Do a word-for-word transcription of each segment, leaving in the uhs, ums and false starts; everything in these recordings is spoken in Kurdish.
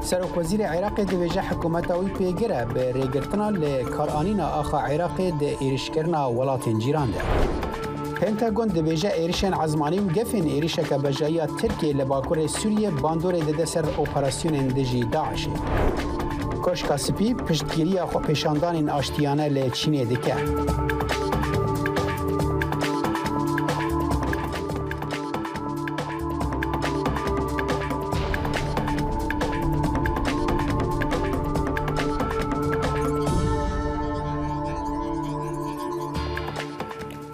Serokwezîrê Iraqê dibêje hikûmeta wî pêgir e bi rêgirtina li karanîna axa Iraqê di êrişkirina welatên cîran de. Pentagon dibêje êrişên ezmanî û gefên êrişeke bejayiya Tirkiyê li bakurê Sûriyê bandorê dide ser operasyonên dijî DAIŞ'ê. Koşka Spî piştgiriya xwepêşandanên aştiyane li Çînê dike.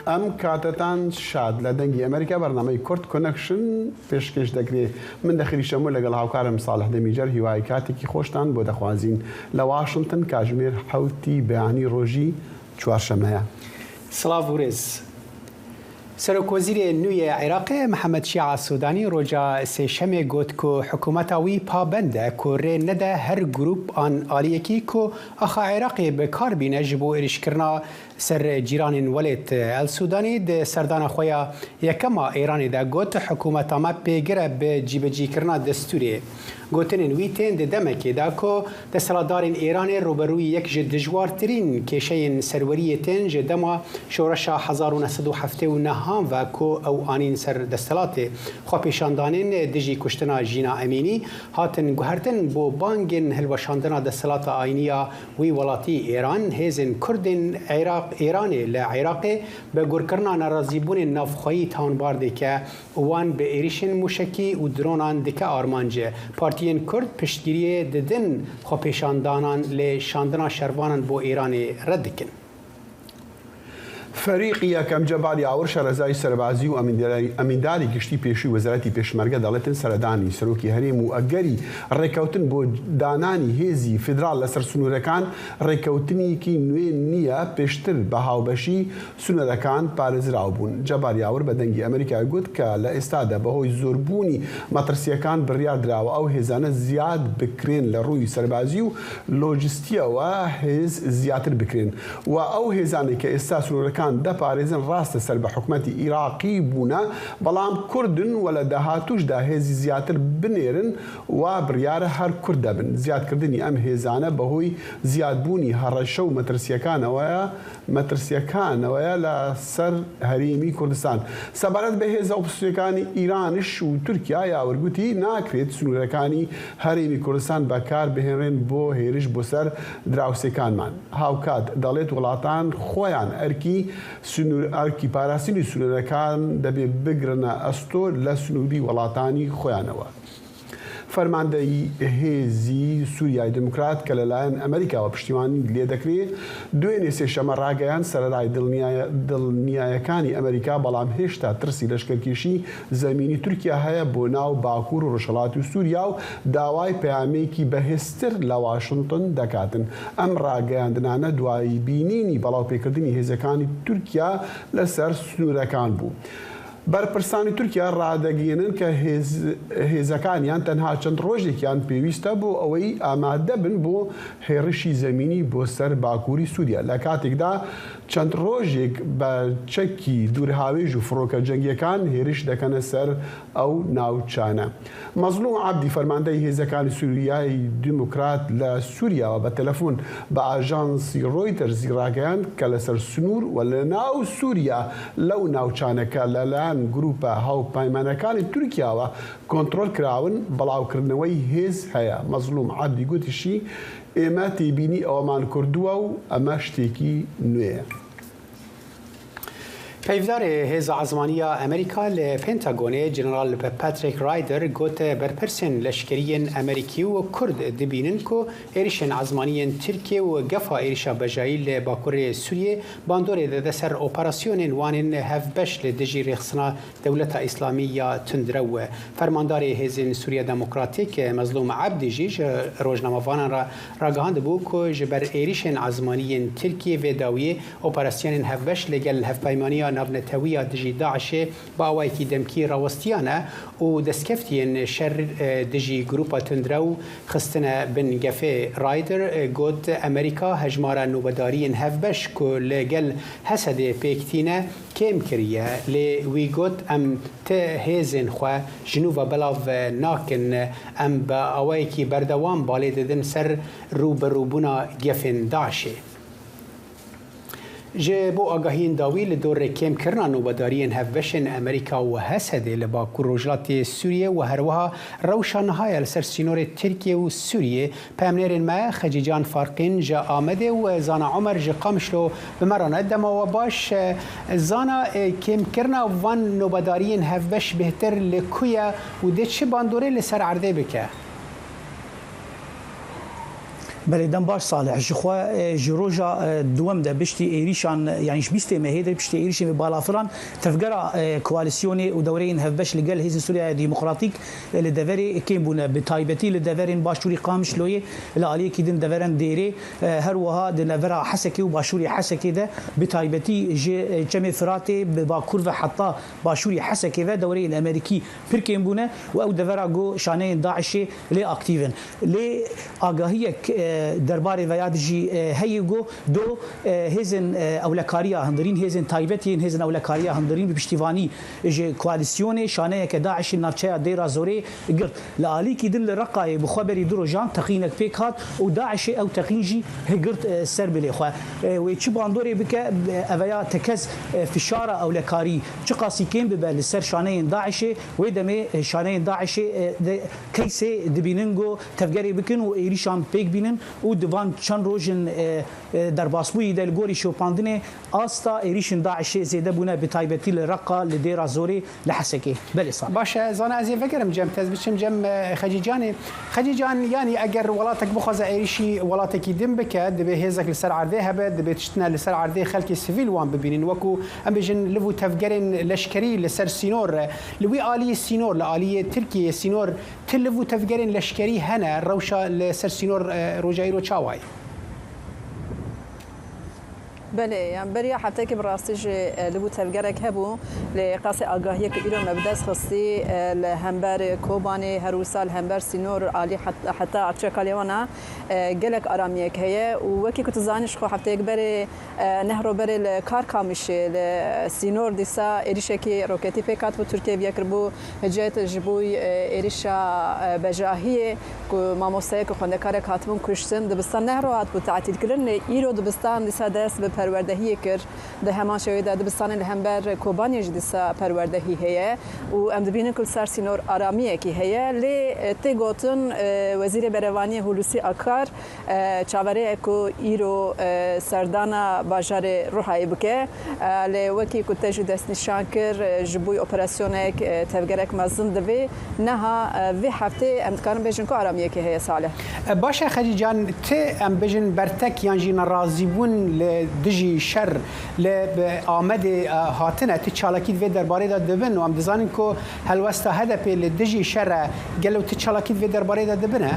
Em katetan şad le Dengê Amerîka, bernameyê Kurd Connection pêşkêş dekirê. Min de xêrî şemo legel hawkarim Salih Demîcer hîwayê katekî xweştan bo dexwazîn. Le Washington, kajmêr hewtî beyanî rojî çwarşeme ye. Silav û rêz. Serokwezîrê nû yê Iraqê Mihemed Şia Sûdanî roja Sêşemê got ku hikûmeta wî pabend e ku rê nede her grûp an aliyekî ku axa Iraqê bi kar bîne ji bo êrîşkirina ser cîranên welêt. El Sûdanî di serdana xwe ya yekema Îranê de got, hikûmeta me pêgir e bi cîbicîkirina destûrê. Gotinên wî tên di demekê de ku desthilatdarên Îranê rûberûyî yek ji dijwartirîn kêşeyên serweriyê tên ji dema şoreşa hezar û neh sed û heftê û neh ve ku ew anîn ser desthilatê. Xwepêşandanên dijî kuştina Jîna Emînî hatin guhertin bo bangên hilweşandina desthilata ayînî ya wî welatî Îran. Hêzên Kurdên Iraq, Îranê li Iraqê bi gurkirina nerazîbûnên navxweyî tawanbar dike û wan bi êrîşên mûşekî û dronan dike armanc. Partiyên Kurd piştgiriyê didin xwepêşandanan, lê şandina şervanan bo Îranê red dikin. Ferîqî yekem Cebar Yawir, şerezayî serbazî û emîndarî-, emîndarî giştî pêşûyî Wezaretî Pêşmerge, dewletên seredanî, serokî herêm û egerî rêkewtin bo dananî hêzî federal li ser sinûrekan rêkewtinîkî nûê niye, pêştir bi hawbeşî sinûrekan parêziraw bûn. Cebar Yawir bi Dengê Amerîkayê got ke li êsta de bi hoy zorbûnî metirsiyêkan biryar dirawe ew hêzane ziyad bikirên li rûyî serbazî û lojîstiyewe hêz ziyatir bikirên. We ew hêzanê ke êsta sinûrekan diparêzin rast e ser bi hikûmetî Iraqî bûne, belam Kurd in we li dahatû jî de hêzî ziyatir binêrin, we biryar e her kur de bin. Ziyadkirdinî em hêzane bi hoy ziyadbûnî hereşe û metirsiyêkanawe ye, metirsiyêkanawe ye li ser herêmî Kurdistan. Sebaret bi hêza opozîsyonêkanî Îranîş û Tirkiye, Yawir gotî, nakrêt sinûrekanî herêmî Kurdistan bi kar bihênrên bo hêriş bo ser drawsêkanman. Hawkat dewlet welatan xweyan erkî sinûr, erkî parastinî sinûrekan debê bigirine esto le sinûrî welatanî xweyanewe. Fermandeyî hêzî Sûriyayê Demokrat ke li layen Amerîka ve piştîwanî lê dekirê, duênê sêşeme rageyand sererayê dilniya-, dilniyayekanî Amerîka, belam hêşta tirsî leşkerkêşî zemînî Tirkiye heye bo nav Bakur û Rojhilatî Sûriya û dawayê peyamêkî behêztir li Washington dekatin. Em rageyandinane duayî bînînî belavpêkirdinî hêzekanî Tirkiye li ser sinûrekan bû. Berpirsanî Tirkiye radegihînin ke hêz-, hêzekaniyan tenha çend rojêkiyan pêwîst e bo eweyî amade bin bo hêrişî zemînî bo ser Bakurî Sûriye. Li katek de çend rojêk bi çekî dûrhawêj û firoke cengiyêkan hêriş dekene ser ew navçane. Mezlûm Ebdî, fermandeyê hêzekanî Sûriyayê Demokrat li Sûriya ve bi telefon bi ajansî Reuters rageyand ke li ser sinûr we li nav Sûriya lew navçaneke li layen grûpa hevpeymanekanê Tirkiya ve kontrol kirawin, bilawkirineweyî hêz heye. Mezlûm Ebdî gotişî, ême têbînî eweman kirduwe û eme ştêkî nû ye. Peyvdarê Hêza Ezmanî ya Amerîka li Pentagonê, General Patrick Ryder, got, berpirsên leşkerî yên Amerîkî û Kurd dibînin ku êrişên ezmanî yên Tirkiyê û gefa êrişa bejayî li Bakurê Sûriyê bandorê dide ser operasyonên wan ên hevbeş li dijî rêxistina Dewleta Îslamî ya tundrew. Fermandarê Hêzên Sûriya Demokratîk Mezlûm Ebdî jî ji rojnamevanan re ragihandibû ku ji ber êrişên ezmanî yên Tirkiyê vê dawiyê operasyonên hevbeş li gel Hevpeymaniya navnetewiya dijî DAIŞê bi awayekî demkî rawestiyane û destkeftiyên şer, e, dijî grûpa tundrew xistine bin gefê. Ryder, e, got, Amerîka hejmara nobedariyên hevbeş ku li gel Hesedê pêk tîne kêm kiriye, lê wî got, Em ti hêzên xwe ji nû ve belav nakin, em bi awayekî berdewam balê didin ser rûbirûbûna gefên DAIŞê. Ji bo agahiyên dawî li dor kêmkirina nobedariyên hevbeşên Amerîka û Hesedê li Bakur Rojhilatê Sûriyê û herwiha rewşa niha ya li ser sînorê Tirkiye û Sûriyê, peyamnêrên me Xecîcan Farqîn ji Amedê û Zana Omer ji Qamişlo bi me re ne. Dema we baş. Zana, kêmkirina van nobedariyên hevbeş bêhtir li ku ye û dê çi bandorê li ser erdê bike? Belê, dem baş Salih. Ji xwe, e, ji roja, e, duwem de piştî êrîşan, e, yanî ji bîstê mehê de piştî êrîşên vê balafiran tevgera, e, koalîsyonê û dewreyên hevbeş li gel Hêzên Sûriya Demokratîk, e, li deverê kêm bûne. Bi taybetî li deverên başûrî Qamişloyê, li aliyekî din deverên Dêrê, e, her wiha di nevera Hesekê û başûrê Hesekê de bi taybetî ji, e, Çemê Firatê bi bakur ve heta başûrê Hesekê ve dewreyên Amerîkî pir kêm bûne û ew devera ku şaneyên DAIŞê lê aktîv in. Lê agahiyek, e, derbarê veya dijî, e, heye ku do, e, hêzên, e, ewlekariya hundirîn, hêzên taybet yên hêzên ewlekariya hundirîn bi piştîvanî ji koalîsyonê şaneyeke DAIŞê navçeya Dêra Zorê girt. Li alîkî din li Reqayê bi xwe berî du rojan teqînek pêk hat û DAIŞê ew teqîn jî girt, e, ser bilê xwe. E, wê çi bandorê bike, e, eveya tekez, e, fişara ewlekarî çiqasî kêm bibe li ser şaneyên DAIŞê, wê demê, e, şaneyên DAIŞê, e, de keysê dibînin ku tevgerê bikin û êrîşan pêk bînin û di van çend rojên, e, e, derbasbûyî de li gorî şopandinê asta êrîşên DAIŞê zêde bûne, bi taybetî li Reqa, li Dêra Zorê, li Hesekê. Belê Salih. Baş e, Zana, ez ê vegerim cem te, ez biçim cem, e, Xecîcanê. Xecîcan, yanî eger welatek bixwaze êrîşî welatekî din bike, divê hêzek li ser erdê hebe, divê tiştine li ser erdê xelkê sivîl wan bibînin. Wekû em bêjin liv û tevgerên leşkerî li ser sînor, e, li wî aliyê sînor, li aliyê Tirkiyeyê sînor, ti liv û tevgerên leşkerî hene, rewşa li ser sînor, e, roja îro çawa ye? Belê, yan beriya hefteyekê bi rastî jî, e, li bo tevgerek hebû, lê qasê agahiyê ku îro me bi dest xistî, e, li hember Kobanê, her wisa li hember sînor alî het-, heta artêşa Kalêwana, e, gelek aramiyek heye û wekî ku tu zanî ji xwe hefteyek berê, e, neh ro berê li Karkamîşê, li sînor dîsa êrîşekî roketî pêk hatibû, Tirkiye viya kiribû. Hicet ji bo, e, êrîşa, e, bejahiyê ku mamosteyek û xwendekarek hatibûn kuştin, dibistan neh ro hatibû tatîlkirin, lê îro dibistan dîsa dest bi perwerdehiyê kir. Di heman şewê de dibistanê li hember Kobaniyê jî dîsa perwerdehî heye û em dibînin ku li ser sînor aramiyekî heye. Lê, e, tê gotin, e, Wezîrê Berevaniyê Hulusi Akar, e, çaverê ye ku îro, e, serdana bajarê Ruhayê bike. E, lê wekî ku te jî destnîşan kir, e, ji bo operasyonek, e, tevgerek mezin divê. Niha, e, vê heftê em dikarin bêjin ku aramiyekê heye, Salih. E, baş e, Xecîcan, ti em bêjin bertek yan jî nerazîbûn li dijî şer li, bi Amedê, e, hatine, ti çalakî di vê derbarê de dibin û em dizanin ku helwesta H D P li dijî şer e. Gelo ti çalakî di vê derbarê de dibine?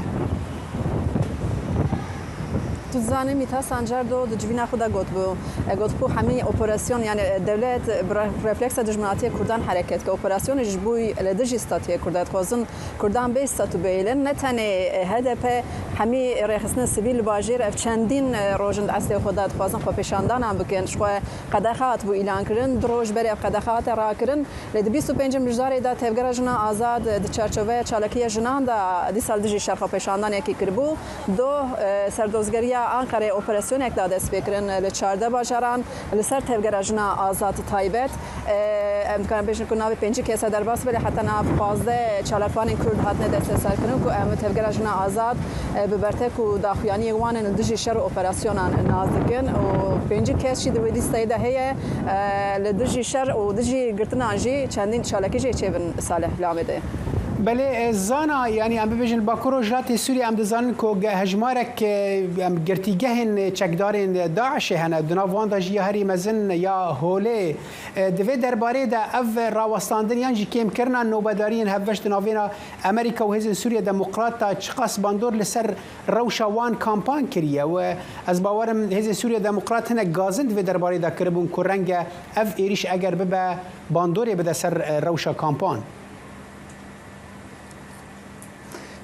Tu dizanî Mîta Sancar do di civîna xwe de gotibû, e, gotibû hemî operasyon, yani, e, dewlet bi re-, refleksa dijminatiyê Kurdan hereket dike. Operasyonê ji bo li dijî statûyê Kurdan dixwazin Kurdan bê statû bihêlin. Ne tenê, e, H D P, hemî rêxistinên sivîl li bajêr ev çendîn, e, roj in di eslê xwe de dixwazin xwepêşandanan bikin. Ji xwe qedexe hatibû îlan kirin. Du roj berê ev qedexe hate rakirin. Lê di bîst û pêncê Mijdarê de Tevgera Jina Azad di çarçoveya çalakiya jinan de dîsa li dijî şer xwepêşandanekî kiribû. Doh, e, serdozgeriya Anqerê operasyonek da destpêkirin li çardeh bajaran li ser Tevgera Jina Azad taybet. E, em dikarin bêjin ku navê pêncî kese derbas be, lê heta niha pazdeh çalakvanên Kurd hatine desteserkirin ku em Tevgera Jina Azad, e, bi bertek û daxuyaniyê wan in li dijî şer û operasyonan nas dikin û pêncî kes jî di wê lîsteyê de heye. E, li dijî şer û dijî girtinan jî çendîn çalakî jê çêbin Salih li Amedê. Belê, e, zana, yanî em bibêjin li Bakur Rojhilatê Sûriyê em dizanin ku ge-, hejmarek, e, em girtîgehên çekdarên DAIŞê hene. Di nav wan de jî ya herî mezin ya Holê. E, di vê derbarê de ev rawestandin yan jî kêmkirina nobedariyên hevbeş di navêna Amerîka û Hêzên Sûriya Demokrat de çiqas bandor li ser rewşa wan kampan kiriye? Û ez bawer im Hêzên Sûriya Demokrat hinek gazin di vê derbarê de kiribûn ku renge ev êrîş eger bibe bandorê bide ser, e, rewşa kampan.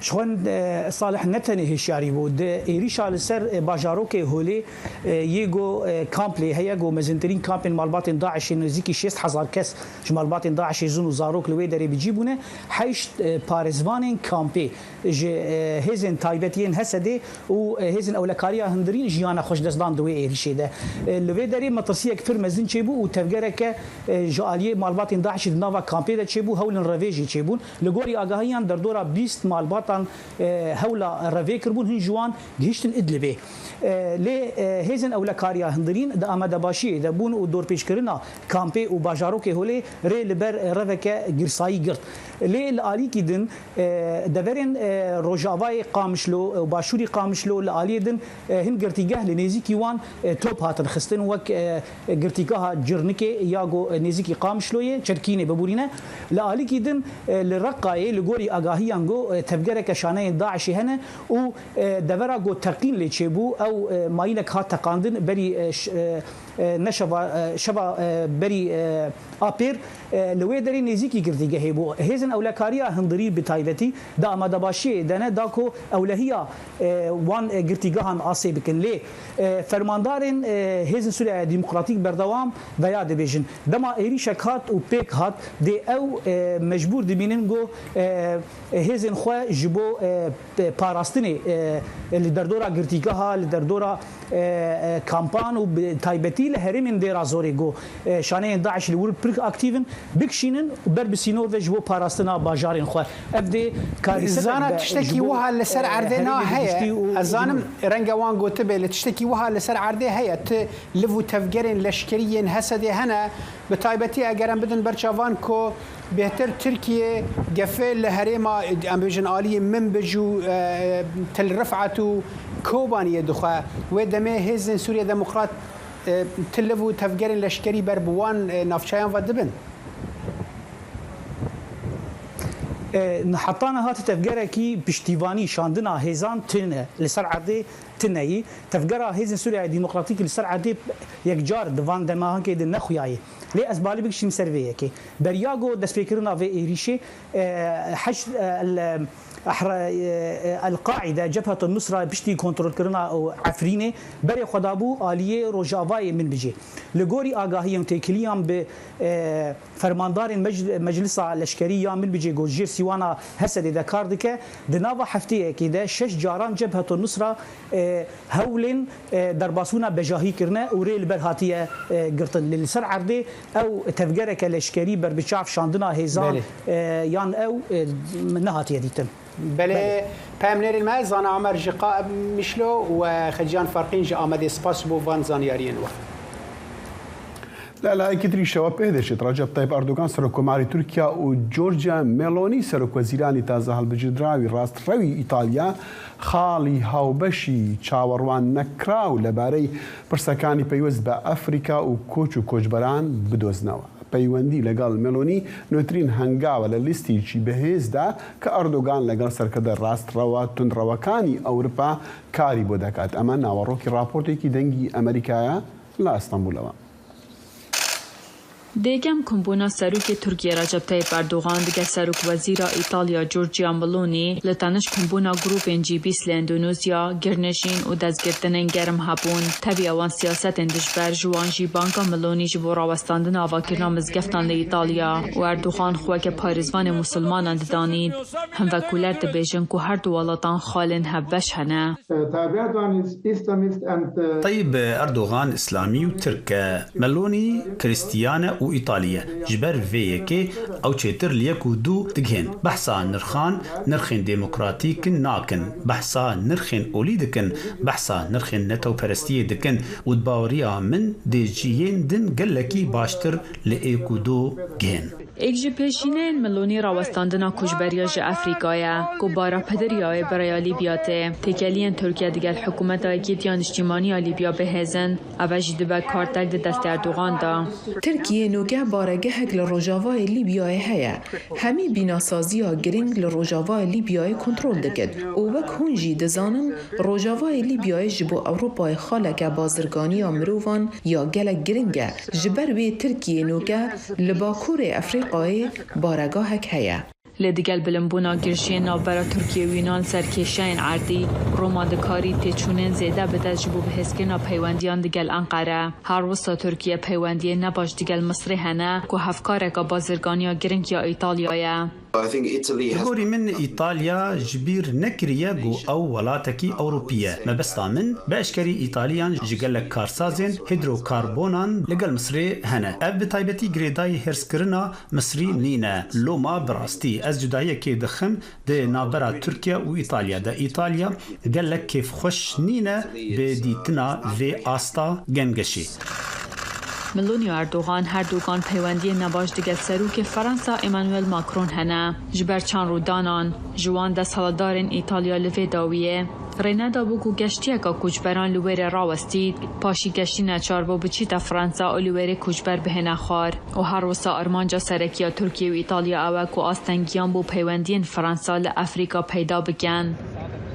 Ji xwe, e, Salih ne tenê hişyarî bû. Di êrîşa li ser, e, bajarokê Holê, e, yê ku, e, kamp lê heye, ku mezintirîn kampên malbatên DAIŞê nêzîkî şêst hezar kes ji malbatên DAIŞê zin û zarok li wê derê bi cî bûne. Heşt, e, parêzvanên kampê ji, e, hêzên taybetiyên Hesedê û, e, hêzên ewlekariya hundirîn jiyana xwe ji dest dan di wê êrîşê de. E, li vê derê metirsiyek pir mezin çêbû û tevgereke, e, ji aliyê malbatên DAIŞê di nava kampê de çêbû, hewlên revê jî çêbûn. Li gorî agahiyan derdora bîst malbatan, e, hewla revê kiribûn, hin ji wan gihiştin Idlibê. E, lê, e, hêzên ewlekariya hundirîn di amadebaşiyê de bûn û dorpêçkirina kampê û bajarokê Holê rê li ber, e, reveke girsayî girt. Lê li alîkî din, e, deverên, e, rojavayê Qamişlo û başûrî Qamişlo li aliyê din, e, hin girtîgeh li nêzîkî wan, e, top hatin xistin, wek, e, girtîgeha Cirnikê ya ku, e, nêzîkî Qamişloyê, Çerkînê biborîne. Li alîkî din, e, li Reqayê li gorî agahiyan ku, e, tevgereke şaneyên DAIŞê hene û, e, devera ku teqîn lê çêbû, ew, e, mayînek hat teqandin berî, e, ş-, e, e, ne şeva, e, şeva, e, berî, e, apêr, e, li wê derê nêzîkî girtîgehê bû. Hêzên ewlekariya hundirî bi taybetî di amadebaşiyê de ne da ku ewlehiya, e, wan, e, girtîgehan asê bikin. Lê, e, fermandarên, e, Hêzên Sûriya Demokratîk berdewam veya dibêjin, dema êrîşek hat û pêk hat, dê ew, e, mecbûr dibînin ku, e, hêzên xwe ji bo, e, p-, parastinê, e, li derdora girtîgeha, li derdora, e, e, kampan û bi taybetî li herêmên Dêra Zorê ku, e, şaneyên DAIŞ li wir pir aktîv in, bikişînin û ber bi sînor ve ji bo parastina bajarên xwe. Ev dê karî sebeb Zana be tiştekî ji bo, wiha li ser e, erdê herêmê na bi heye. Giştî û Ez zanim renge wan gotibe, lê tiştekî wiha li ser erdê heye. Ti liv û tevgerên leşkerî yên Hesedê hene, bi taybetî eger em bidin ber çavan ku bêhtir Tirkiye gefê li herêma, em bêjin aliyê Minbic û, e, Til Rifat û Kobaniyê dixwe. Wê demê hêzên Sûriye Demokrat, e, ti liv û tevgerên leşkerî ber bi wan, e, navçeyan ve dibin. E, heta niha ti tevgerekî piştîvanî şandina hêzan tune li ser erdê tune yî. Tevgera Hêzên Sûriya Demokratîk li ser erdê yekcar di van demahankê de nexuyayî. Lê ez balî bikişînim ser vê yekê. Beriya ku destpêkirina vê êrîşê, e, heşt, e, el, Ehra-, e, e, El-Qaîde, Cebhetun Nusra piştî kontrolkirina û Efrînê berê xwe dabû aliyê rojavayê Minbicê. Li gorî agahiyên û têkiliyan bi, e, fermandarên mec-, Meclisa Leşkerî ya Minbicê ku ji jêr sîwana Hesedê de kar dike, di nava hefteyekê de şeş caran Cebhetun Nusra, e, hewlên, e, derbasbûna bejahî kirine û rê li ber hatiye, e, girtin. Lê li ser erdê ew tevgereke leşkerî berbiçav şandina hêzan, Belê. e, yan ew, e, nehatiye dîtin. Belê, Belê. Peyamnêrên me, Zana Amer ji Qamişlo û Xeciyan Farqîn ji Amedê, spas ji bo van zanyariyên we. لە لایەکی تری شەوە پێدەچێت ڕەجەب تایب ئەردۆگان سەرۆکۆماری تورکیا و جۆرجیا مێلۆنی سەرۆکوەزیرانی تازە هەڵبژێردراوی ڕاستڕەوی ئیتالیا خاڵی هاوبەشی چاوەڕوان نەکراو لەبارەی پرسەکانی پەیوەست بە ئەفریکا و کۆچ و کۆچبەران بدۆزنەوە. پەیوەندی لەگەڵ مێلۆنی نوێترین هەنگاوە لە لیستێکی بەهێزدا کە ئەردۆگان لەگەڵ سەرکردە ڕاستڕەوە تونڕەوەکانی ئەوروپا کاری بۆ دەکات. ئەمە ناوەڕۆکی ڕاپۆرتێکی دەنگی ئەمریکایە لە ئەستەنبولەوە. Dêkem kombûna serokê Tirkiyê Recep Tayyip Erdogan digel serokwezîra Îtalya Giorgia Meloni li tenişt kombûna grûpên G bîst li Endonezya, girnişîn û destgirtinên germ hebûn. Tevî ewan siyasetên dijber, ji wan jî banga Meloni ji bo rawestandina avakirina mizgeftan li Îtalya û Erdogan xwe weke parêzvanê musulmanan didanîn. Hin vekoler dibêjin ku her du welatan xalên hevbeş hene. Tayyip Erdogan Îslamî û Tirk e. Melonî Krîstiyan e û Îtalî ye. Ji ber vê yekê ew çêtir li yek û du digihên. Behsa nirxan, nirxên demokratîk nakin. Behsa nirxên olî dikin. Behsa nirxên netewperestiyê dikin û di baweriya min dê cihên din gelekî baştir li êk û du gihên. Êk ji pêşîneyên Milûnî rawestandina koçberiya ji Efrîkayê ye, ku bara Pedriyayê bi rêya Lîbya tê. Têkeliyên Tirkiye digel hikûmeta Yekîtiya Niştîmanî ya Lîbya bihêzin. Ev jî dibe kartek di destê Erdogan de. Tirkiye nûke baregehek li rojavayê Lîbyayê heye. Hemî bînasaziya giring li rojavayê Lîbyayê kontrol dikit û wek hûn jî dizanin, rojavayê Lîbyayê ji bo Ewropayê xaleke bazirganiya mirovan ya gelek giring e. Ji ber wê Tirkiye nûke li Bakurê Efrîqayê baregahek heye. Lê digel bilimbûna girjiyên navbera Tirkiye û Yûnan li ser kêşeyên erdî, Roma dikarî têçûnên zêde bide ji bo bihêzkirina peywendiyan digel Enqere. Her wisa Tirkiye peywendiyên nebaş digel Misrê hene, ku hevkareka bazirganiya giring ya Îtalya ye. I think Italy Li has gorî min, Îtalya ji bîr nekiriye ku ew welatekî Ewropî ye. Mebesta min, bi eşkerî Îtaliyan ji gelek karsazên hîdrokarbonan li gel Misrê hene. Ev bi taybetî girêdayî hêrskirina Misrî nîne. Loma bi rastî ez cudahiyekê dixim di navbera Tirkiye û Îtalya de. Îtalya gelek kêfxweş nîne bi dîtina vê asta gengeşê. Meloni û Erdogan her dukan peywendiyên nebaş digel serokê Fransa Emmanuel Macron hene. Ji ber çand rûdanan, ji wan desthilatdarên Îtalya li vê dawiyê rê nedabû ku geştiyeka koçberan li wêrê rawestît, paşî geştî neçar bû biçîte Fransa û li wêrê koçber bihêne xwar. Û her wisa armanca sereke ya Tirkiye û Îtalya ew e ku astengiyan bo peywendiyên Fransa li Efrîka peyda bikin.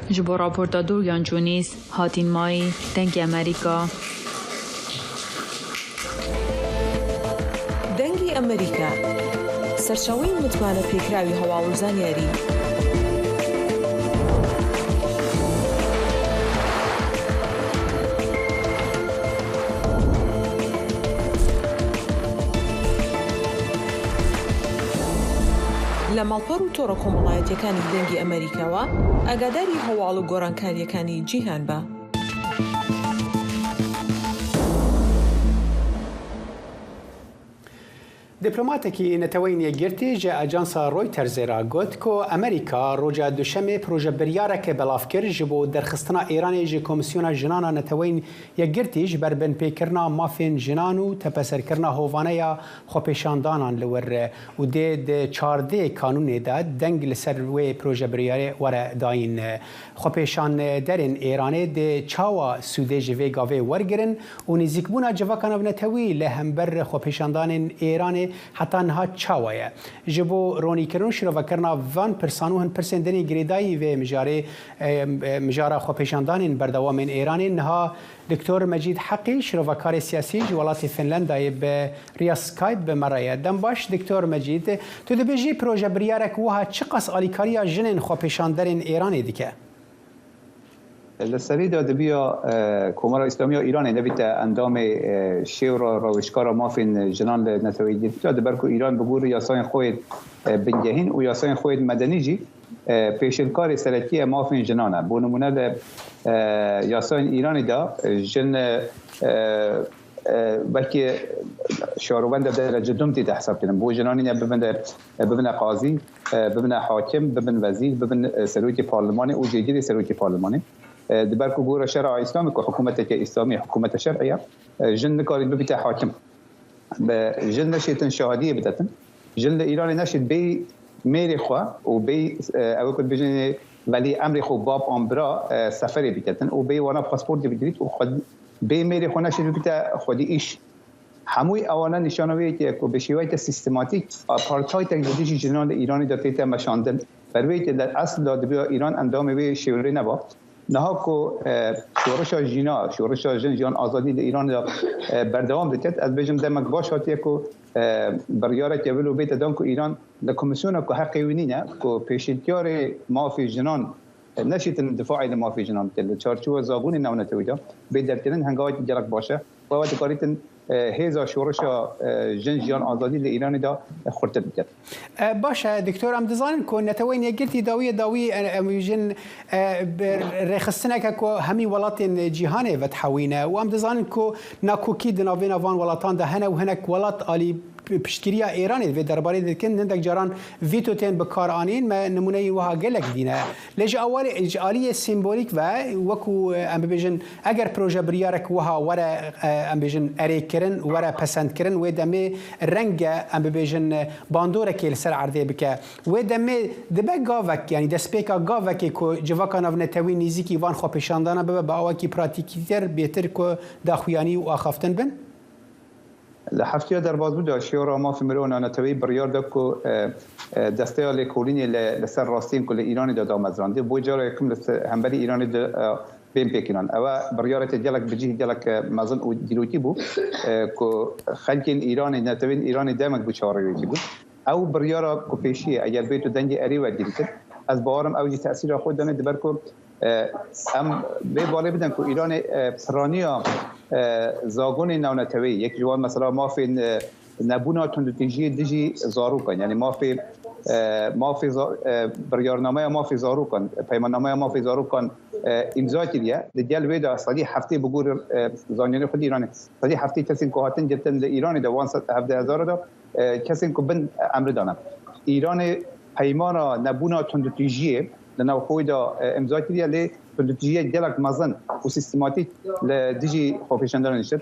Ji bo raporta Dorian Jones, Hatîn Mayî, Dengê Amerîka. Dengê Amerîka, serçaweyên mitmane pêkiraوی هەواڵ و زانیاری. لە ماڵپەڕ و تۆڕە کۆمەڵایەتیەکانی دەنگی ئەمریکاوە ئاگاداری هەواڵ و گۆڕانکاریەکانی جیهان بە. Dîplomatekî Neteweyên Yekgirtî ji Ajansa Reutersê re got ku Amerîka roja Duşemê projebiryareke belav kir ji bo derxistina Îranê ji Komîsyona Jinan a Neteweyên Yekgirtî ji ber binpêkirina mafên jinan û tepeserkirina hovane ya xwepêşandanan li wir, û dê di çardê kanûnê de deng li ser wê projebiryarê were dayîn. Xwepêşanderên Êranê dê çawa sûdê ji vê gavê wergirin û nêzîkbûna civaka navnetewî li hember xwepêşandanên Êranê heta niha çawa ye? Ji bo ronîkirin û şirovekirina van pirsan û hin pirsên din ê girêdayî vê mijarê, e, e, mijara xwepêşandanên berdewamên Êranê niha Doktor Mecîd Heqî, şirovekarê siyasî ji welatê Finlandayê bi riya Skype bi me re ye. Dem baş, Doktor Mecîd. Tu dibêjî projebiryarek wiha çiqas alîkariya jinên xwepêşanderên Êranê dike? Li serî de dibiya, e, Komara Îslamî ya Îranê nebîte endamê, e, şêwra rawêjkara mafên jinan li Neteweyê Yekgirtî de, di ber ku Îran bi gorî yasayên xwe yê, e, bingehîn û yasayên xwe yê medenî jî, e, pêşilkarê serekî ye mafên jinan e. Bo nimûne li, e, yasayên Îranê de, e, jin, e, e, wekî şarowenda derece dum tê de hesab kirin. Bo jinan nîne bibin de, bibine qazî, e, bibine hakim, bibin wezîr, bibin, e, serokê parlemanê û jêgirê serokê parlemanê. E, di ber ku gora şera Îslamê ku hikûmeteke Îslamî, hikûmete şer'î ye, e, jin nikarî bibîte hakim. Be, jin neşêtin şahidiyê bidetin. Jin li Îranê neşêt bêyî mêrê xwe û bêyî, e, ew ku dibêjin, welî emrê xwe, bab an bira, e, seferê biketin û bêyî wana pasportê bigirît û xwe bê mêrê xwe neşêt bibîte xwedî îş. Hemû ewana nîşana wê yekê ye ku bi şêweyeke sîstematîk apartheidek li dijî jinan li Îranê de tête meşandin. Ber wê yekê li eslê de dibiya Îran endamê wê şêwirê neba. Niha ku, e, şorişa jîna, şorişa jin, jiyan, azadî li Îranê de, e, berdewam diket, ez bêjim demek baş hatiye ku, e, biryareke wilo bête dan ku Îran li komîsyona ku heqê wî nîne, ku pêşîlkarê mafê jinan, e, neşîtin difaê li mafê jinan bikin. Li çarçowa zabûnê navnetewî de bê derkirin hengawekî gelek baş e. Xwe dikarîtin, e, hêza şorişa, e, jin, jiyan, azadî li Îranê de xurtir bikin. E, baş e, Doktor, em dizanin ku Neteweyên Yekgirtî dawiyê dawî, e, em jin, e, bi rêxistineke ku hemî welatên cîhanê vedihewîne û em dizanin ku nakokî di navbêna van welatan de hene û hinek welat alî p-, piştgiriya Êranê vê derbarê dikin, hindek caran vîto tên bi kar anîn, me nimûneyê wiha gelek dîne. Lê ji awalê, ji aliyê sîmbolîk ve, wekû, e, em bibêjin, eger proje biryarek wiha were, e, em bêjin, erêkirin, were pesendkirin, wê demê renge, em bibêjin, e, bandorekê li ser erdê bike. Wê demê dibe gavek, yanî destpêka gavekê ku civaka navnetewî nêzîkî van xwepêşandana bibe, bi awakî pratîkîtir, bêtir ku daxuyanî û axaftin bin? Li heftiya derbasbû de Şiyora Mafê Mirov û Navneteweyî biryar da ku, e, e, desteya lêkolînê li, li ser rastiyên ku li Îranê de damezrandî, bo cara yekim li se-, hemberî Îranê de, e, bên pêkînan. Ew e biryareke gelek bicîh, gelek, e, mezin û dîrokî bû, e, ku xelkên Îranê, netewên Îranê demek bû çaverêvekî bûn. Ew biryara ku pêşî ye, eger bêt û dengê erê wergirîtin, ez bawerim ew jî tesîra xwe dane, diber ku, e, em vê balê bidin ku Îranê, e, piraniya, e, zagonên navneteweyî, yek ji wan mesela mafên, e, nebûna tundûtîjiyê dijî zarokan, yanî mafê, e, mafê za-, e, biryarnameya mafê zarokan, peymannameya mafê zarokan, e, îmza kiriye. Di gel wê de sedî heftê bi gorî, e, zanînê xwe di Îranê, sedî heftê kesên ku hatin girtin li Îranê de wan sed hevdeh hezar de, e, kesên ku bin emri dane. Îranê peymana nebûna tundûtîjiyê li nav xwe de, e, îmza kiriye, lê tundûtîjiyek gelek mezin û sîstematîk li dijî xwepêşandanan dişt.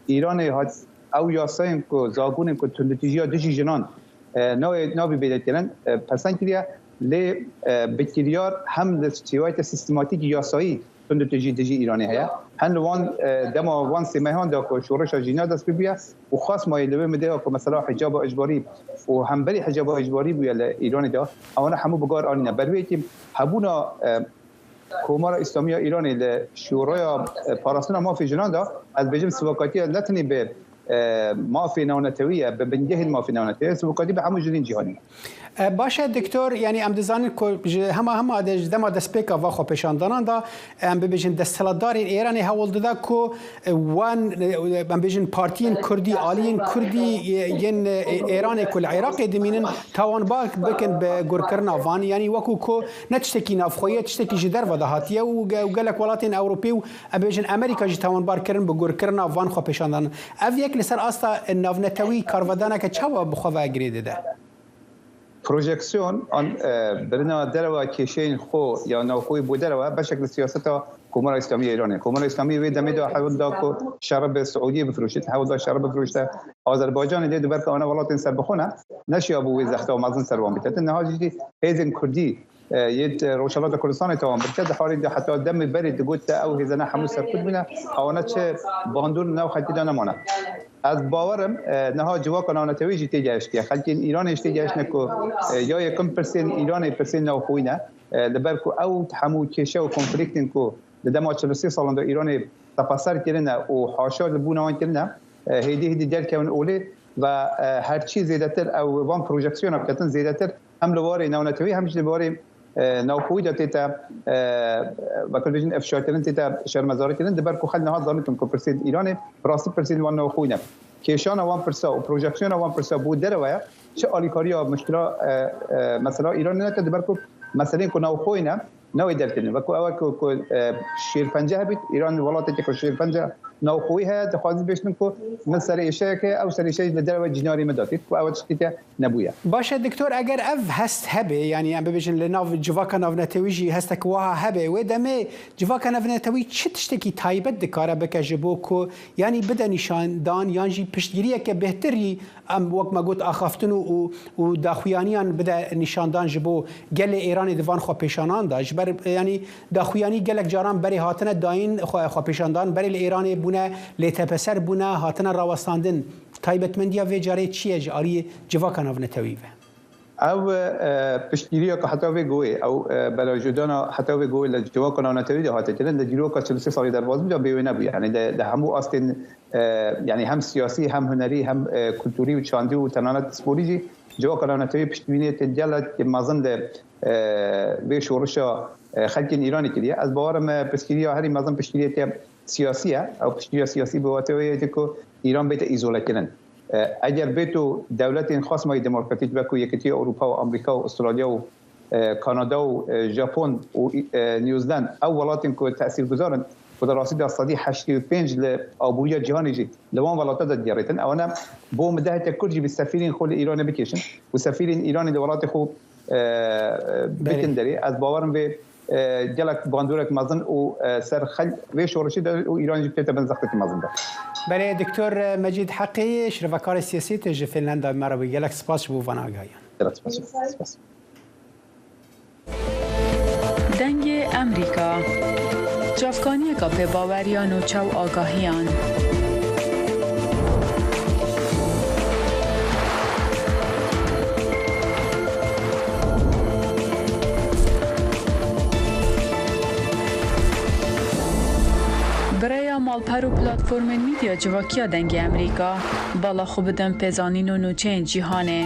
Îranê hat ew yasayên ku, zagonên ku tundûtîjiya dijî jinan, e, nayê, nabî bêdetkirin, e, pesend kiriye, lê, e, bi kiryar hem li şêwayeke sîstematîk yasayî tundûtîjî dijî Îranê heye. Hem li wan, e, dema wan sê mehan de ku şoreşa jîna dest pê bûye û xas mayî li wê mideya ku mesela hicaba icbarî û hemberî hicaba icbarî bûye li Îranê de, ewana hemû bi gar anîne. Ber wê yekê hebûna, e, Komara Îslamî ya Îranê li Şûraya, e, Parastina Mafê Jinan de, ez bêjim sivakatiya ne tenê bi, e, mafê navnetewî ye, bi bingehên mafê navnetewî ye, sivakatî bi hemû jinên cîhanê. E, baş e, Doktor, yanî em dizanin ku ji hema hema de, ji dema destpêka va xwepêşandanan de, em bibêjin desthilatdarên Êranê hewl dida ku, e, wan, e, em bêjin partiyên Kurdî, aliyên Kurdî, e, yên, e, Êranê ku li Iraqê dimînin, tawanbar bikin bi gurkirina van, yanî wekû ku ne tiştekî navxwe ye, tiştekî ji derve de hatiye û ge-, û gelek welatên Ewropî û, em bêjin, Amerîka jî tawanbar kirin bi gurkirina van xwepêşandanan. Ev yek li ser asta navnetewî karvedaneke çawa bi xwe ve girê dide? Projeksiyon an, e, birina derewa kêşeyên xwe ya navxweyî bo derewa beşek li siyaseta Komara Îslamî ya Îranê. Komara Îslamî wê demê de hewl da ku şerib bi Siûdiyê bifirûşit, hewl da şerib bifirûşte Azerbaycanê, lê diber ku ana welatên serbixwe ne, neşiya bû wê zexta mezin ser wan biketin. Niha jî hêzên Kurdî, e, yê, e, Rojhilata Kurdistanê tawan bike, di halê de heta demê berê digot te ew hêzene hemû serkut bûne, ewana çi bandor nav xelkê de nemane. Ez bawerim, e, niha civaka navnetewî jî têgehiştiye. Xelkên Îranê jî têgehiştine ku, e, ya yekim pirsên Îranê pirsên navxweyî ne. E, li ber ku ew hemû kêşe û konflîktên ku di dema çil û sê salan de Îranê tepeser kirine û haşa li bûna wan kirine, e, hêdî hêdî derkevin olê ve, e, herçî zêdetir ew van projeksiyona biketin, zêdetir hem li warê navnetewî hem jî li warê, e, navxweyî de tête, e, wekî bêjin efşakirin, tête şermezarîkirin, diber ku xelk niha zanitin ku pirsên Îranê bi rastî pirsên wan navxweyî ne. Kêşana wan pirsa û projeksiyona wan pirsa bo derewe ye, çi alîkariya muşkila, e, e, mesela Îranê neke, diber ku meseleyên ku navxweyî ne, nayê derkirin. Wekî ew ku, ku, e, şêrpence hebît, Îran welatekî ku şêrpence navxweyî heye, dixwazî bêjin ku min serêşeyek heye, ew serêşeyê li derve cînarê min datît, ku ew tişteke nebûye. Baş e, Doktor, eger ev hest hebe, yanî em bibêjin li nav civaka navnetewî jî hestek wiha hebe, wê demê civaka navnetewî çi tiştekî taybet dikare bike ji bo ku, yanî bide nîşandan yan jî piştgiriyeke bêhtirî em, wek me got, axaftin û, û, û daxuyaniyan bide nîşandan ji bo gelê Êranê di van xwepêşanan de. Ji ber, yanî daxuyanî gelek caran berê hatine dayîn, xwe, xwepêşandan berê li Êranê bûne, lê tepeser bûne, hatine rawestandin. Taybetmendiya vê carê çi ye ji aliyê civaka navnetewî ve? Ew, e, piştgiriya ku heta vê goyê, ew, e, berajodana heta vê goyê li civaka navnetewî de hate kirin, di dîroka çil û sê salî derbas bû, bê wê nebû. Yanî di, di hemû astên, e, yanî hem siyasî, hem hunerî, hem, e, kulturî û çandî û tenanet sporî jî civaka navnetewî piştbîniyeke gelek mezin li, e, vê şorişa, e, xelkên Îranê kiriye. Ez bawerim, e, piştgiriya herî mezin piştgiriyeke siyasî ye. Ew piştgiriya siyasî bi watê wê ye ku Îran bête îzolekirin. E, eger bêto dewletên xasmayî demokratîk wekû Yekîtiya Ewropa û Amerîka û Australya û, e, Kanada û, e, Japon û, e, New Zealand, ew welatên ku tesîrguzar in, Ku di rastî de sedî heştê û pênc li aboriya cîhanê jî li wan welata de digerîtin. Ewana bo min deheke Kurd jî bi sefîrên xwe li Îranê bikêşin û sefîrên Îranê li welatê xwe, e, bikin derê. Ez bawerim vê, e, gelek bandorek mezin û, e, ser xel vê şoreşê de û Îran jî tête bin zextekî mezin de. Belê, Doktor Mecîd Heqî, şirvekarê siyasî, tu ji Finlanda me re bû. Gelek spas ji bo van agahiyan. Gelek spas. Spas. Dengê Emerîka. Çavkaniyeka pêbaweriya nûçe û agahiyan. Bi rêya malper û platformên medya civakiya Dengê Emerîka, bala xwe bidin pêzanîn û nûçeyên cîhanê.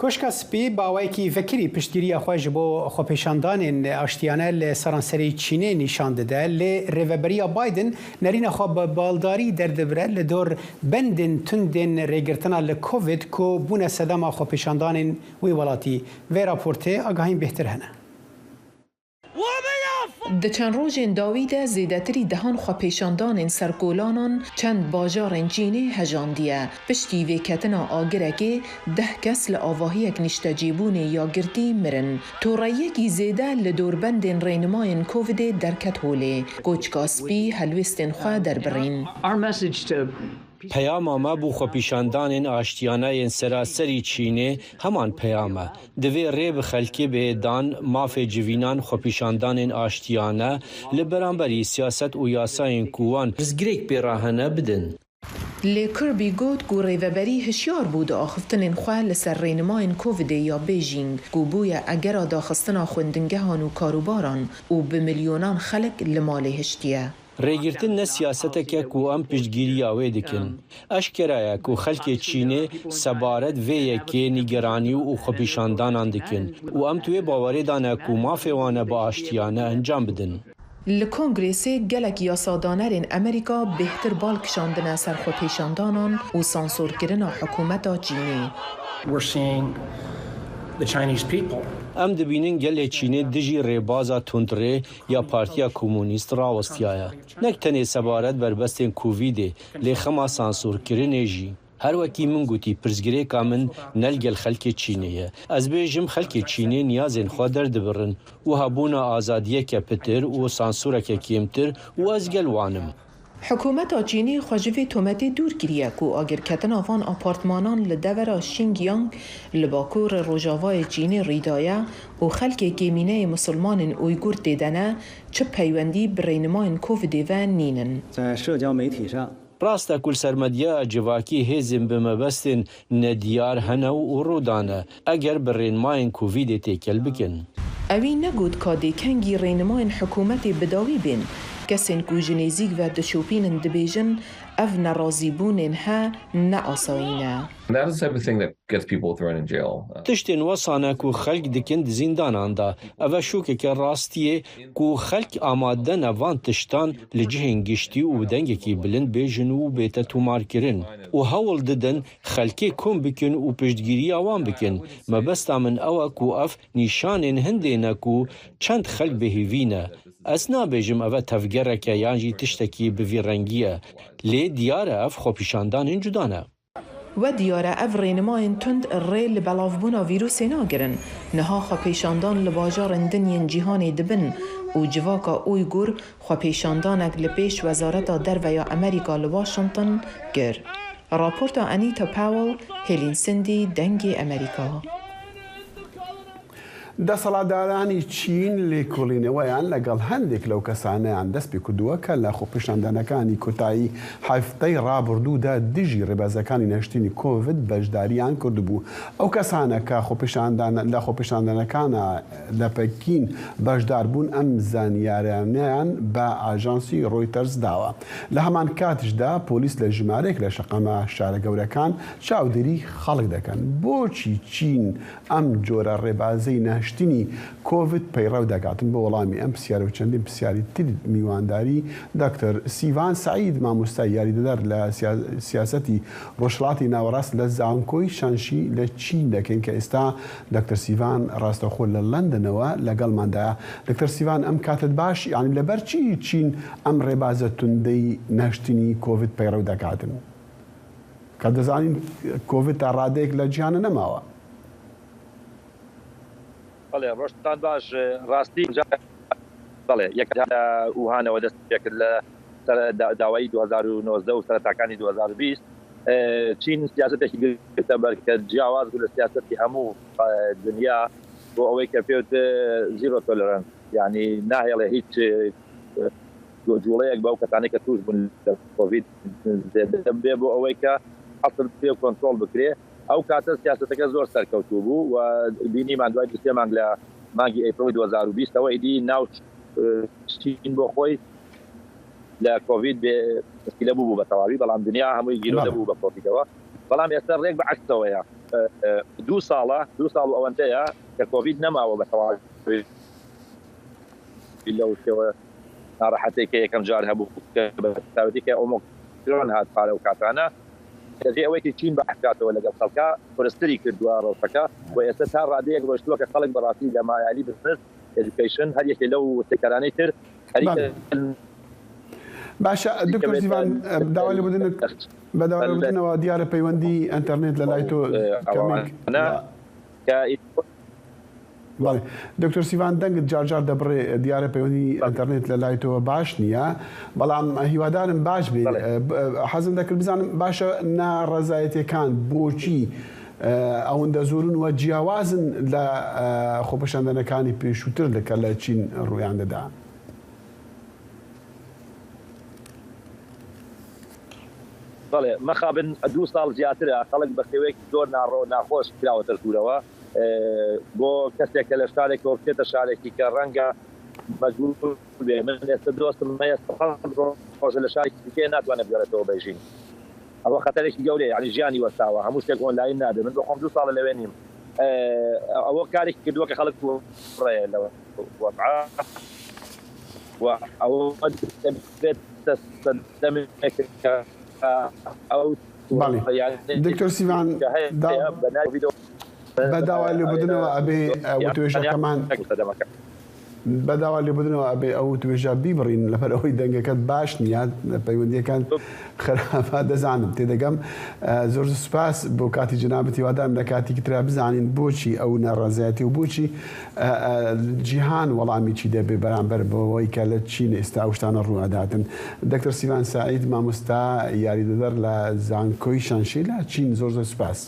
Koşka Spî bi awayekî vekirî piştgiriya xwe ji bo xwepêşandanên aştiyane li seranserî Çînê nîşan dide, lê Rêveberiya Biden nerîna xwe bi baldarî derdibire li dor bendên tundên rêgirtina li Covid ku bûne sedema xwepêşandanên wî welatî. Vê raportê agahiyên bêhtir hene. Di çend rojên dawî de zêdetirî dehan xwepêşandanên ser kolanan çend bajarên Çînê hejandiye. Piştî vêketina agirekê deh kes li avahiyek niştecîbûnê ya girtî mirin. Toreyekî zêde li dor bendên rênimayên Covidê derket holê. Koçka Spî helwêstên xwe derbirîn. Our message to Peyama me bo xwepîşandanên aştiyane yên seraserî Çînê heman peyam e. Divê rê bi xelkê bihê dan mafê civînan xwepîşandanên aştiyane li beramberî siyaset û yasayên ku wan pirsgirêk pê re hene bidin. Lê Kirby got ku rêveberî hişyar bû di axiftinên xwe li ser rênimayên Covidê ya Beijing, ku bûye egera daxistina xwendingehan û karûbaran û bi milyonan xelk li malê hiştiye. Rêgirtin ne siyaseteke ku em piştgiriya wê dikin. Eşkera ye ku xelkê Çînê sebaret vê yekê nîgeranî û xwepîşandanan dikin û em di wê bawerê de ne ku mafê wan e bi aştiyane encam bidin. Li Kongresê gelek yasadanerên Amerîka bêhtir bal kişandine ser xwepêşandanan û sansorkirina hikûmeta Çînê. We're seeing the Chinese people. Em dibînin gelê Çînê dijî rêbaza tundrê ya Partiya Komûnîst rawestiyaye. Nek tenê sebaret berbestên Covidê, lê xema sansorkirinê jî. Her wekî min gotî, pirsgirêka min ne li gel xelkê Çînê ye. Ez bêjim, xelkê Çînê niyazên xwe derdibirin û hebûna azadiyeke pitir û sansureke kêmtir û ez gel wan im. Hikûmeta Çînê xwe ji vê tometê dûr kiriye ku agirketina van apartmanan li devera Xinjiang li bakur rojavayê Çînê rî daye û xelkê kêmîneyê misilmanên Uygur tê de ne, çi peywendî bi rênimayên Covidê ve nînin. 在社交媒体上， Rast e ku li ser medyaya civakî hêzên bi mebestên nediyar hene û rû dane, eger bi rênimayên Covidê têkel bikin. Ewî negot ka dê kengî rênimayên hikûmetê bi dawî bên. Kesên ku ji nêzîk ve dişopînin dibêjin, ev nerazîbûnên he ne asayî ne. And that is the type of thing that gets people thrown in jail. Tiştên wisa ne ku xelk dikin di zîndanan de. Ev e şokeke rastiyê ku xelk amade ne van tiştan li cihên giştî û bi dengekî bilind bêjin û bête tomarkirin. Û hewl didin xelkê kom bikin û piştgiriya wan bikin. Mebesta min ew e ku ev nîşanên hindê ne ku çend xelk bêhêvî ne. Ez nabêjim ev e tevgereke yan jî tiştekî bi vî rengî ye. Lê diyar e ev xwepîşandanên cuda ne. We diyar e ev rênimayên tund rê li belavbûna vîrusê nagirin. Niha xwepêşandan li bajarên din yên cîhanê dibin û civaka Uygur xwepêşandanek li pêş Wezareta Derve ya Amerîka li Washington kir. Raporta Anita Powell, Hêlîn Sindî, Dengê Amerîka. دەسەڵاتدارانی چین لێکۆڵینەوەیان لەگەڵ هەندێک لەو کەسانەیان دەست پێ کردووە کە لە خۆپیشاندانەکانی کۆتایی هەفتەی ڕابردوودا دژی ڕێبازەکانی نەشتنی کۆڤید بەشداریان کردبوو. ئەو کەسانە کە خۆپیشاندان-، لە خۆپیشاندانەکانە لە پەکین بەشدار بوون، ئەم زانیارانەیان بە ئاژانسی ڕۆیتەرز داوە. لە هەمان کاتیشدا پۆلیس لە ژمارەیەک لە شەقامە شارە گەورەکان چاودێری خەڵک دەکەن. بۆچی چین ئەم جۆرە ڕێبازەی نەهشت نەشتنی کۆڤید پەیڕەو دەکاتن. بۆ وەڵامی ئەم پرسیارە و چەندین پرسیاری تر میوانداری دکتۆر سیڤان سەعید، مامۆستای یاریدەدەر لە سیا-، سیاسەتی ڕۆژهەڵاتی ناوەڕاست لە زانکۆی شانشی لە چین دەکەین کە ئێستا دکتۆر سیڤان ڕاستەوخۆ لە لەندەنەوە لەگەڵماندایە. دکتۆر سیڤان، ئەم کاتت باش، یعنی لەبەر چی چین ئەم ڕێبازە توندەی نەشتنی کۆڤید پەیڕەو دەکاتن؟ کە دەزانین کۆڤید تا ڕادەیەک لە جیهانە نەماوە. بەڵێ، ڕۆژتان باش. ڕاستی، بەڵێ، یەک لە ووهانەوە دەست پێ کرد لە سەر دا-، داوایی دوو هەزار و نۆزدە و سەرەتاکانی دوو هەزار و بیست. ئێ، چین سیاسەتێکی گرتە بەر کە جیاواز بوو لە سیاسەتی هەموو، ئێ، دنیا، بۆ ئەوەی کە پێوت، ئێ، زیرۆ تۆلەرەنس، یعنی ناهێڵێ هیچ، ئێ، جوڵەیەک بەو کەسانەی کە توش بوون لە کۆڤید زێدە بێ، بۆ ئەوەی کە ئەسڵ پێ کۆنترۆل بکرێ. ئەو کاتە سیاسەتەکە زۆر سەرکەوتوو بوو و بینیمان دوای دو سێ مانگ لە مانگی ئەیپریل دوو هەزار و بیست ەوە ئیدی ناو، ئێ، چین بۆ خۆی لە کۆڤید بێ مشکلە بوو، بوو بە تەواوی، بەڵام دنیا هەمووی گیرۆدە بوو بە کۆڤیدەوە. بەڵام ئێستا ڕێک بە عەکسەوەیە. ئێ، ئێ، دوو ساڵە، دوو ساڵ و ئەوەندەیە کە کۆڤید نەماوە بە تەواوی. لەو شێوە ناڕەحەتێک کە یەکەم جار هەبوو، کە بە تایبەتی کە ئۆمۆکرۆن هات پارە و کاتانە، دەبێ ئەوەی کە چین بە عەکاتەوە لەگەڵ خەڵکا قورستری کردووە ڕەوشەکە و ئێستا تا ڕادەیەک ڕۆشتووە کە خەڵک بەڕاستی لە مایالی بزنس، ئێدوکەیشن، هەر یەکێ لەو سێکتەرانەی تر خەریکە. باشە، دکتۆر سیڤان، بە داوا لێبوردن-، بە داوا لێبوردنەوە دیارە پەیوەندی ئینتەرنێت لە لای تۆ کەمێک کە بەڵێ. دکتۆر سیڤان، دەنگت جار جار دەبڕێ، دیارە پەیوەندی ئینتەرنێت لە لای تۆوە باش نییە، بەڵام هیوادارم باش بێ. بەڵێ. ئە، ب-، ئە، حەزم دەکرد بزانم، باشە، ناڕەزایەتیەکان بۆچی، ئە، ئەوەندە زۆرن و جیاوازن لە، ئە، خۆپیشاندانەکانی پێشووتر لە کە لە چین ڕوویان دەدا؟ بەڵێ، مەخابن دوو ساڵ زیاترە خەڵک بە شێوەیەکی زۆر ناڕۆ-، ناخۆش کراوەتە ژوورەوە. ئێ، بۆ کەسێک کە لە شارێکەوە بچێتە شارێکی کە ڕەنگە مەجبور بێ، من ئێستا دۆستم هەیە سەد ڕۆژە لە شارێکی دیکەیە، ناتوانێت بگەڕێتەوە بەیژین. ئەوە خەتەرێکی گەورەیە، یعنی ژیانی وەستاوە، هەموو شتێک ئۆنلاین نابێ. من بۆ خۆم دوو ساڵە لەوێ نیم. ئێ، ئەوە کارێکی کردووە کە خەڵک تووڕەیە لەوە. وەزعە و ئەوە دەبێتە سەردەمێک کە ئەو بەڵێ. یعنی دکتۆر سیڤان، کە هەیە دا-، بە ناوی دەو-، بە داوا لێبوردنەوە ئەبێ، ئە، وتوێژەکەمان، بە داوا لێبوردنەوە ئەبێ ئەو وتوێژە بیبڕین، لەبەر ئەوەی دەنگەکەت باش نییە، پەیوەندیەکان خراپە، دەزانم، تێدەگەم. ئە، زۆر زۆر سوپاس بۆ کاتی جنابەت، هیوادارم لە کاتێکی ترا بزانین بۆچی ئەو ناڕەزایەتی و بۆچی، ئە، ئە، جیهان وەڵامی چی دەبێ بەرامبەر بەوەی کە لە چین ئێستا ئەو شتانە ڕوو ئەداتن. دکتۆر سیڤان سەعید، مامۆستا یاریدەدەر لە زانکۆی شانشی لە چین، زۆر زۆر سوپاس.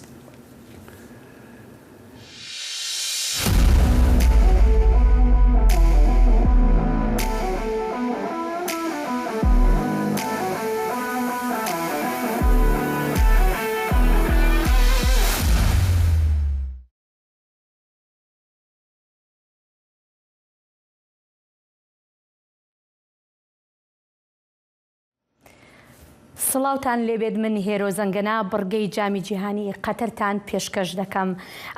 سڵاوتان لێبێت، من هێرۆ زەنگەنە بڕگەی جامی جیهانی قەتەرتان پێشکەش دەکەم.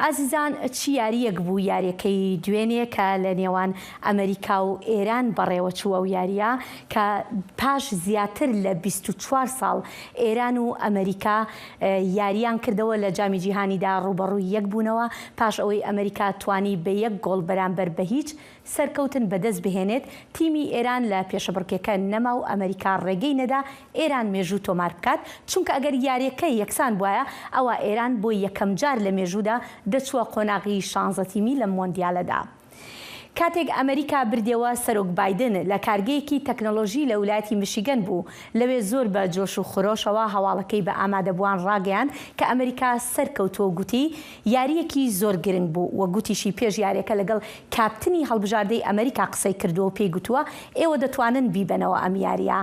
ئازیزان، چی یاریەک بوو یاریەکەی دوێنێ کە لە نێوان ئەمریکا و ئێران بەڕێوە چووە و یاریە کە پاش زیاتر لە بیست و چوار ساڵ ئێران و ئەمریکا، ئە، یاریان کردەوە لە جامی جیهانیدا ڕوبەڕووی یەک بوونەوە، پاش ئەوەی ئەمریکا توانی بە یەک گۆڵ بەرامبەر بە هیچ سەرکەوتن بەدەست بهێنێت، تیمی ئێران لە پێشەبڕکێکە نەما و ئەمریکا ڕێگەی نەدا ئێران مێژوو تۆمار بکات، چونکە ئەگەر یاریەکە یەکسان بوایە، ئەوا ئێران بۆ یەکەم جار لە مێژوودا دەچووە قۆناغی شانزە تیمی لە مۆندیالەدا. کاتێک ئەمریکا بردێەوە سەرۆک بایدن لە کارگەیەکی تەکنۆلۆژی لە ولایەتی میشیگەن بوو، لەوێ زۆر بە جۆش و خرۆشەوە هەواڵەکەی بە ئامادەبووان ڕاگەیاند کە ئەمریکا سەرکەوتووە و گوتی، یاریەکی زۆر گرنگ بوو و گوتیشی پێش یاریەکە لەگەڵ کاپتنی هەڵبژاردەی ئەمریکا قسەی کردووە و پێی گوتووە، ئێوە دەتوانن بیبەنەوە ئەم یاریە.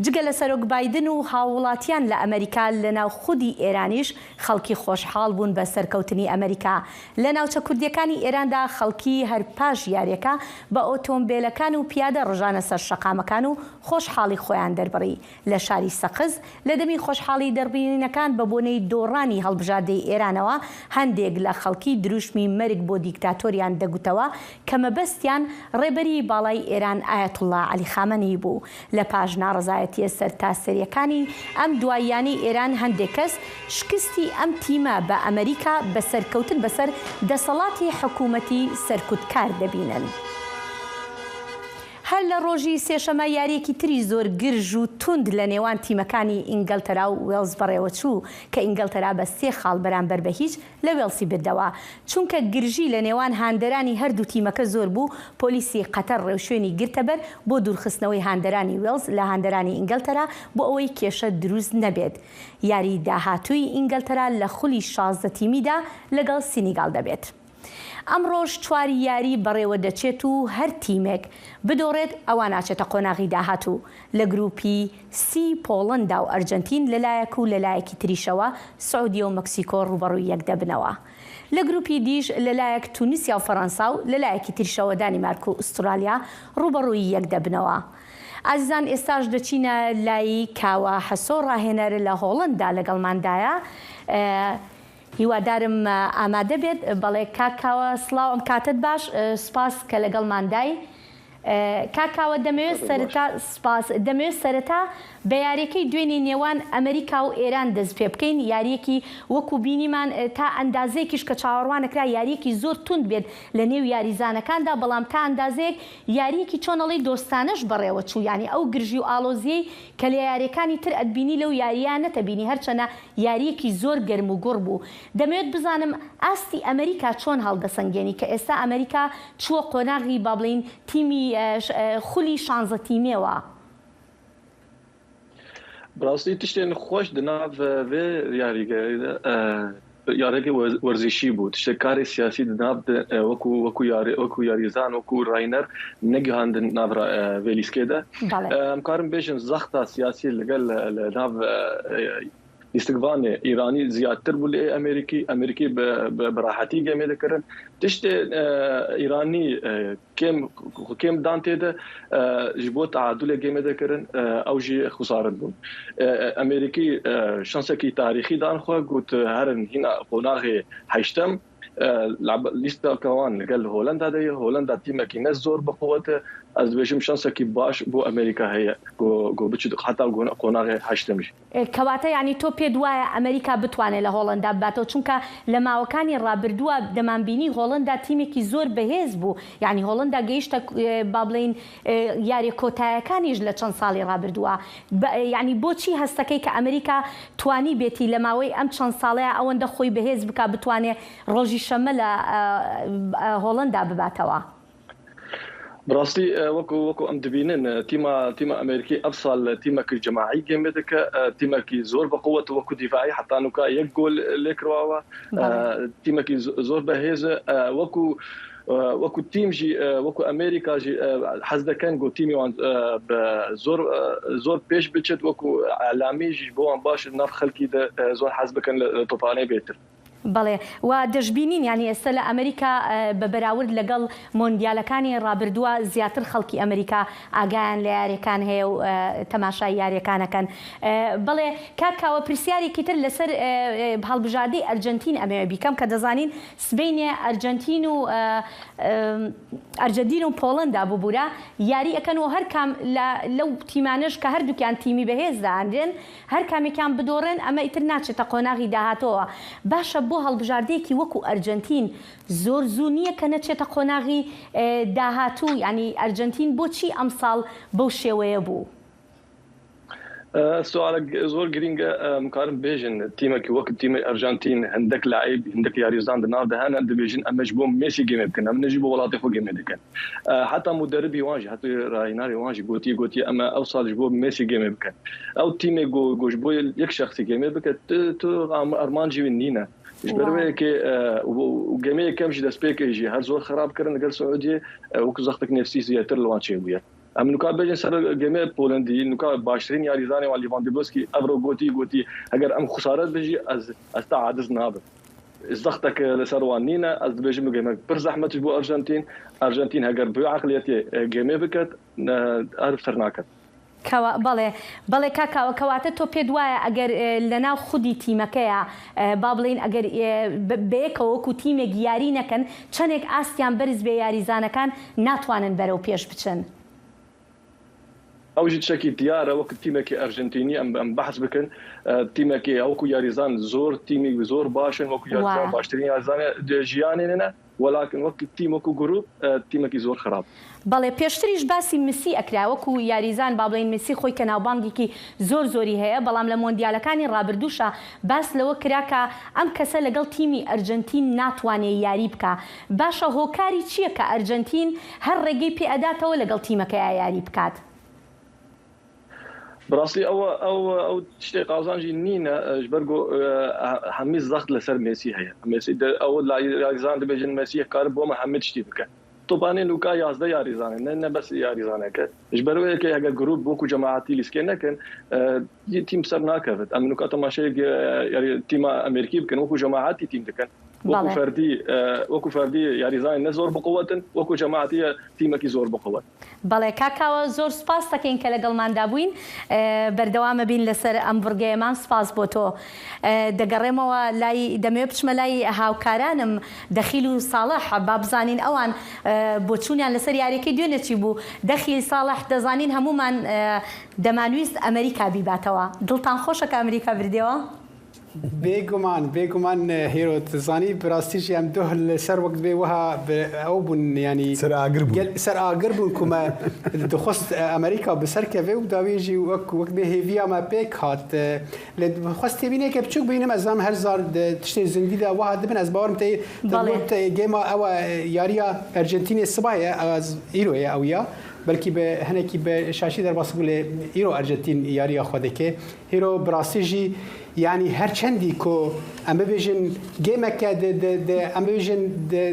جگە لە سەرۆک بایدن و هاووڵاتیان لە ئەمریکا، لە ناو خودی ئێرانیش خەڵکی خۆشحاڵ بوون بە سەرکەوتنی ئەمریکا. لە ناوچە کوردیەکانی ئێراندا خەڵکی هەر پاش یاری یەکە بە ئۆتۆمبێلەکان و پیادە ڕژانە سەر شەقامەکان و خۆشحاڵی خۆیان دەربڕی. لە شاری سەقز، لە دەمی خۆشحاڵی دەربڕینەکان بە بۆنەی دۆڕانی هەڵبژاردەی ئێرانەوە، هەندێک لە خەڵکی دروشمی مەرگ بۆ دیکتاتۆریان دەگوتەوە کە مەبەستیان ڕێبەری باڵای ئێران ئایەتوڵڵا عەلی خامەنەیی بوو. لە پاش ناڕەزایەتیە سەرتاسەریەکانی ئەم دواییانەی ئێران، هەندێک کەس شکستی ئەم تیمە بە ئەمریکا بە سەرکەوتن بەسەر دەسەڵاتی حکوومەتی سەرکوتکار دەبینن. هەر لە ڕۆژی سێشەمە یاریەکی تری زۆر گرژ و توند لە نێوان تیمەکانی ئینگلتەرا و وێڵز بەڕێوە چوو کە ئینگلتەرا بە سێ خاڵ بەرامبەر بە هیچ لە وێڵسی بردەوە. چونکە گرژی لە نێوان هاندەرانی هەردوو تیمەکە زۆر بوو، پۆلیسی قەتەر ڕێوشوێنی گرتەبەر بۆ دوورخستنەوەی هاندەرانی وێڵز لە هاندەرانی ئینگلتەرا بۆ ئەوەی کێشە دروست نەبێت. یاری داهاتووی ئینگلتەرا لە خولی شازدە تیمیدا لەگەڵ سینیگال دەبێت. ئەمڕۆش چوار یاری بەڕێوە دەچێت و هەر تیمێک بدۆڕێت، ئەوە ناچێتە قۆناغی داهاتوو. لە گروپی سی، پۆڵەندا و ئەرجەنتین لەلایەک و لەلایەکی تریشەوە سعودیە و مەکسیکۆ ڕوبەڕووی یەک دەبنەوە. لە گروپی دیش لەلایەک تونسیا و فەڕەنسا و لەلایەکی تریشەوە دانیمارک و ئوسترالیا ڕوبەڕووی یەک دەبنەوە. ئازیزان، ئێستاش دەچینە لای کاوە حەسۆ، ڕاهێنەر لە هۆڵندا لەگەڵماندایە. ئە، هیوادارم، ئە، ئامادە بێت. بەڵێ، کاک کاوە، سڵاو، ئەم کاتت باش. ئە، سپاس کە لەگەڵماندای. ئە، کاک کاوە، دەمەوێت سەرەتا، سپاس، دەمەوێت سەرەتا بە یاریەکەی دوێنی نێوان ئەمریکا و ئێران دەست پێ بکەین. یاریەکی وەکو بینیمان، ئە، تا ئەندازەیەکیش کە چاوەڕوانەکرا یاریەکی زۆر توند بێت لە نێو یاریزانەکاندا، بەڵام تا ئەندازەیەک یاریەکی چۆنەڵی دۆستانەش بەڕێوە چوو. یعنی ئەو گرژی و ئاڵۆزیەی کە لە یاریەکانی تر ئەتبینی لەو یاریە نەتەبینی، هەرچەنە یاریەکی زۆر گەرم و گوڕ بوو. دەمەوێت بزانم ئاستی ئەمریکا چۆن هەڵدەسەنگێنی کە ئێستا ئەمریکا چووە قۆناغی، با بڵین، تیمی، ئە، ش-، ئە، خولی شانزە تیمێوە. Bi rastî tiştên xweş di nav vê yarîgehê de, e, yarîgehê wer-, werzîşî bû. Tiştê karê siyasî di nav de, e, wekû, wekû yarî, wekû yarîzan, wekû rayner negihandin nav ra, e, vê lîstikê de. Belê. E, em karin bêjin zexta siyasî li gel, li nav, e, e, lîstikvanê Îranî ziyadtir bû lê Amerîkî, Amerîkî bi, bi, bi rahetî gemê dikirin. Tiştê, e, Îranî, e, kêm, kêm dan tê de, e, ji bo teadulê gemê dikirin, e, ew jî xwesarin bûn. E, e, Amerîkî, e, şansekî tarîxî dan xwe, got, herin hîna qonaxê heştem, e, lab-, lîsteka wan li gel Holenda de ye. Holenda tîmekî ne zor bi quwet e. Ez dibêjim şansekî baş bo Amerîka heye, ku, ku biçi heta qona-, qonaxê heştem jî. ئێ، کەواتە، یعنی، تۆ پێت وایە ئەمریکا بتوانێت لە هۆڵەندا بباتەوە؟ چونکە لە ماوەکانی ڕابردووە دەمانبینی هۆڵەندا تیمێکی زۆر بەهێز بوو. یعنی، هۆڵەندا گەیشتە، ئێ، با بڵێن، ئێ، یاریە کۆتایەکانیش لە چەند ساڵی ڕابردووە. بە-، یعنی، بۆچی هەستەکەی کە ئەمریکا توانی بێتی لە ماوەی ئەم چەند ساڵەیە ئەوەندە خۆی بەهێز بکا، بتوانێت ڕۆژی شەممە لە، ئە، ئە، هۆڵەندا بباتەوە؟ Bi rastî, e, wekû, wekû em dibînin, e, tîma, tîma Amerîkî ev sal, e, tîmekî cemaî gemê dike, e, tîmekî zor bi quwet, wekû dîfaî heta nuka yek gol lê kiriwawe. E, Belê. Tîmekî zo-, zor bi hêz e, e, wekû, e, wekû tîm jî, e, wekû Amerîka jî, e, hez dikin ku tîmê wan, e, bi zor, e, zor pêş biçit, wekû elamî jî ji bo wan baş, nav xelkî de, e, zor hez bikin li, li topanê bêtir. بەڵێ، و دەشبینین، یعنی، ئێستا لە ئەمریکا، ئە، بە بەراورد لەگەڵ مۆندیالەکانی ڕابردووە زیاتر خەڵکی ئەمریکا ئاگایان لە یاریەکان هەیە و، ئە، تەماشای یاریەکانەکەن. ئە، بەڵێ، کاک کاوە، پرسیارێکی تر لەسەر، ئە، ئە، هەڵبژاردەی ئەرجەنتین ئەمەوێ بیکەم کە دەزانین سبەینێ ئەرجەنتین و، ئە، ئە، ئەرجەنتین و پۆڵەندا ببوورە یاری ئەکەن و هەر کام لە، لەو تیمانەش کە هەردووکیان تیمی بەهێز دەهاندرێن، هەر کامێکیان بدۆڕێن، ئەمە ئیتر ناچێتە قۆناغی داهاتۆوە. باشە، بۆ هەڵبژاردەیەکی وەکو ئەرجەنتین زۆر زوو نییە کە نەچێتە قۆناغی، ئێ، داهاتوو؟ یعنی، ئەرجەنتین بۆچی ئەمساڵ بەو شێوەیە بوو؟ E, sualek zor girîng e. Em karin bêjin, tîmekî wek tîmê Arjantîn, hindek laîb, hindek yarîzan di nav de hene, dibêjin, em ji bo Mesî gemê dikin, em ne jî bo welatê xwe gemê dikin. E, heta muderibî wan jî, heta rahînarê wan jî gotiye, gotiye, em ê ew sal ji bo Mesî gemê bikin. Ew tîmê ku, ku ji bo yek şexsî gemê bike, tu, tu am-, armancî wî nîne. Ji ber Wow. wê yekê, e, û, û gemê yekem jî destpêkê jî her zor xerab kirin li gel Siûdiyê, e, wek zextek nefsî zêdetir li wan çêbûye. Em nuka bêjin ser gemê Polandî, nuka baştirîn yarîzanê wan Lewandowski, ev ro gotî, gotî, heger em xusare bin jî ez, ez te aciz nabim. Zextek li ser wan nîne. Ez dibêjim, game pir zehmet ji bo Arjantîn. Arjantîn heger bi eqliyetê, e, game biket, ne, her ser naket. Kewa-, belê, belê کاکاوە، کەواتە تۆ پێت وایە ئەگەر، ئێ، لە ناو خودی تیمەکەیە، ئێ، با بڵێن ئەگەر، ئێ، بە-، بەیەکەوە وەکو تیمێک یاری نەکەن، چەندێک ئاستیان بەرز بێ یاریزانەکان ناتوانن بەرەو پێش بچن؟ ئەو ژی تشتێکی دیارە، وەک تیمێکی ئەرژەنتینی ئەم، ئەم بەحس بکەن، ئە، تیمێکی وەکو یاریزان زۆر، تیمی زۆر باشن، وەکو یاریزان واە. باشترین یاریزانە ژیانێنە، وەلاکن وەک تیم، وەکو گروپ، ئە، تیمێکی زۆر خراپ. بەڵێ، پێشتریش باسی مسی ئەکرا، وەکو یاریزان، با بڵێن مسی خۆی کە ناوبانگێکی زۆر زۆری هەیە، بەڵام لە مۆندیالەکانی ڕابردووشە باس لەوە کرا کە ئەم کەسە لەگەڵ تیمی ئەرجەنتین ناتوانێ یاری بکا. باشە، هۆکاری چییە کە ئەرجەنتین هەر ڕێگەی پێ ئەداتەوە لەگەڵ تیمەکەیا یاری بکات؟ بڕاستی ئەوە، ئەو، ئەو تشتێ قازانجی نینە، ji ber ku, e, hemî zext li ser Mesî heye. Mesî de, ew la-, yarizan dibêjin Mesî kar bo me hemî tiştî bike. Topanê Luka yazdeh yarizan e, ne, ne bes yarizaneke. Ji ber wê yekê heger grûp wekû cemaetî lîstikê nekin, e, yê tîm ser nakevit. Em nuka temaşeyek, e, yarî tîma Amerîkî bikin, wekû cemaetî tîm dikin. Wekû Belê. ferdî, e, wekû ferdî yarizanê ne zor biquwetin, wekû cemaetî ye tîmekî zor biquwet. بەڵێ، کاکاوە، زۆر سپاس دەکەین کە لەگەڵماندا بووین. ئێ، بەردەوامە بین لەسەر ئەم بڕگەیەمان. سپاس بۆ تۆ. ئێ، دەگەڕێمەوە لای، دەمەوێ بچمە لای هاوکارانم، دەخیل و ساڵح، با بزانین ئەوان، ئێ، بۆچوونیان لەسەر یاریەکەی دوێنێ چی بوو. دەخیل، ساڵح، دەزانین هەمومان، ئێ، دەمانویست ئەمریکا بیباتەوە. دڵتان خۆشە کە ئەمریکا بردێەوە؟ بێگومان، بێگومان، هێرۆ، دەزانی، بڕاستی ژی ئەم دوه لەسەر وەک دبێ وەها ب-، ئەو بوون، یعنی، سەر ئاگر بوون. گەل-، سەر ئاگر بوون، کومە دخواست ئەمریکا بسەر کەوێ و داوێژی وەک، وەک دبێ هێڤیا مە پێک هات. لە دخواست تێبینێکە بچووک بینم، ئەزان هەر زار د-، تشتێ زندیدا وەها دبن، ئەز باوەرم تێ بەڵێ. دەگوت، گێما ئەوە یاریە ئەرجەنتینێ سبایە، ئەز ئیرۆیە ئەویا، بەلکی بە هەنێکی بە شاشی دەرباس بوو لێ ئیرۆ ئەرجەنتین یاریە خۆ دەکێ. هیرۆ بڕاستی ژی، یعنی، هەر چەندی کو ئەم ببێژن گێمەکە دە، دە، دە، ئەم ببێژن دە،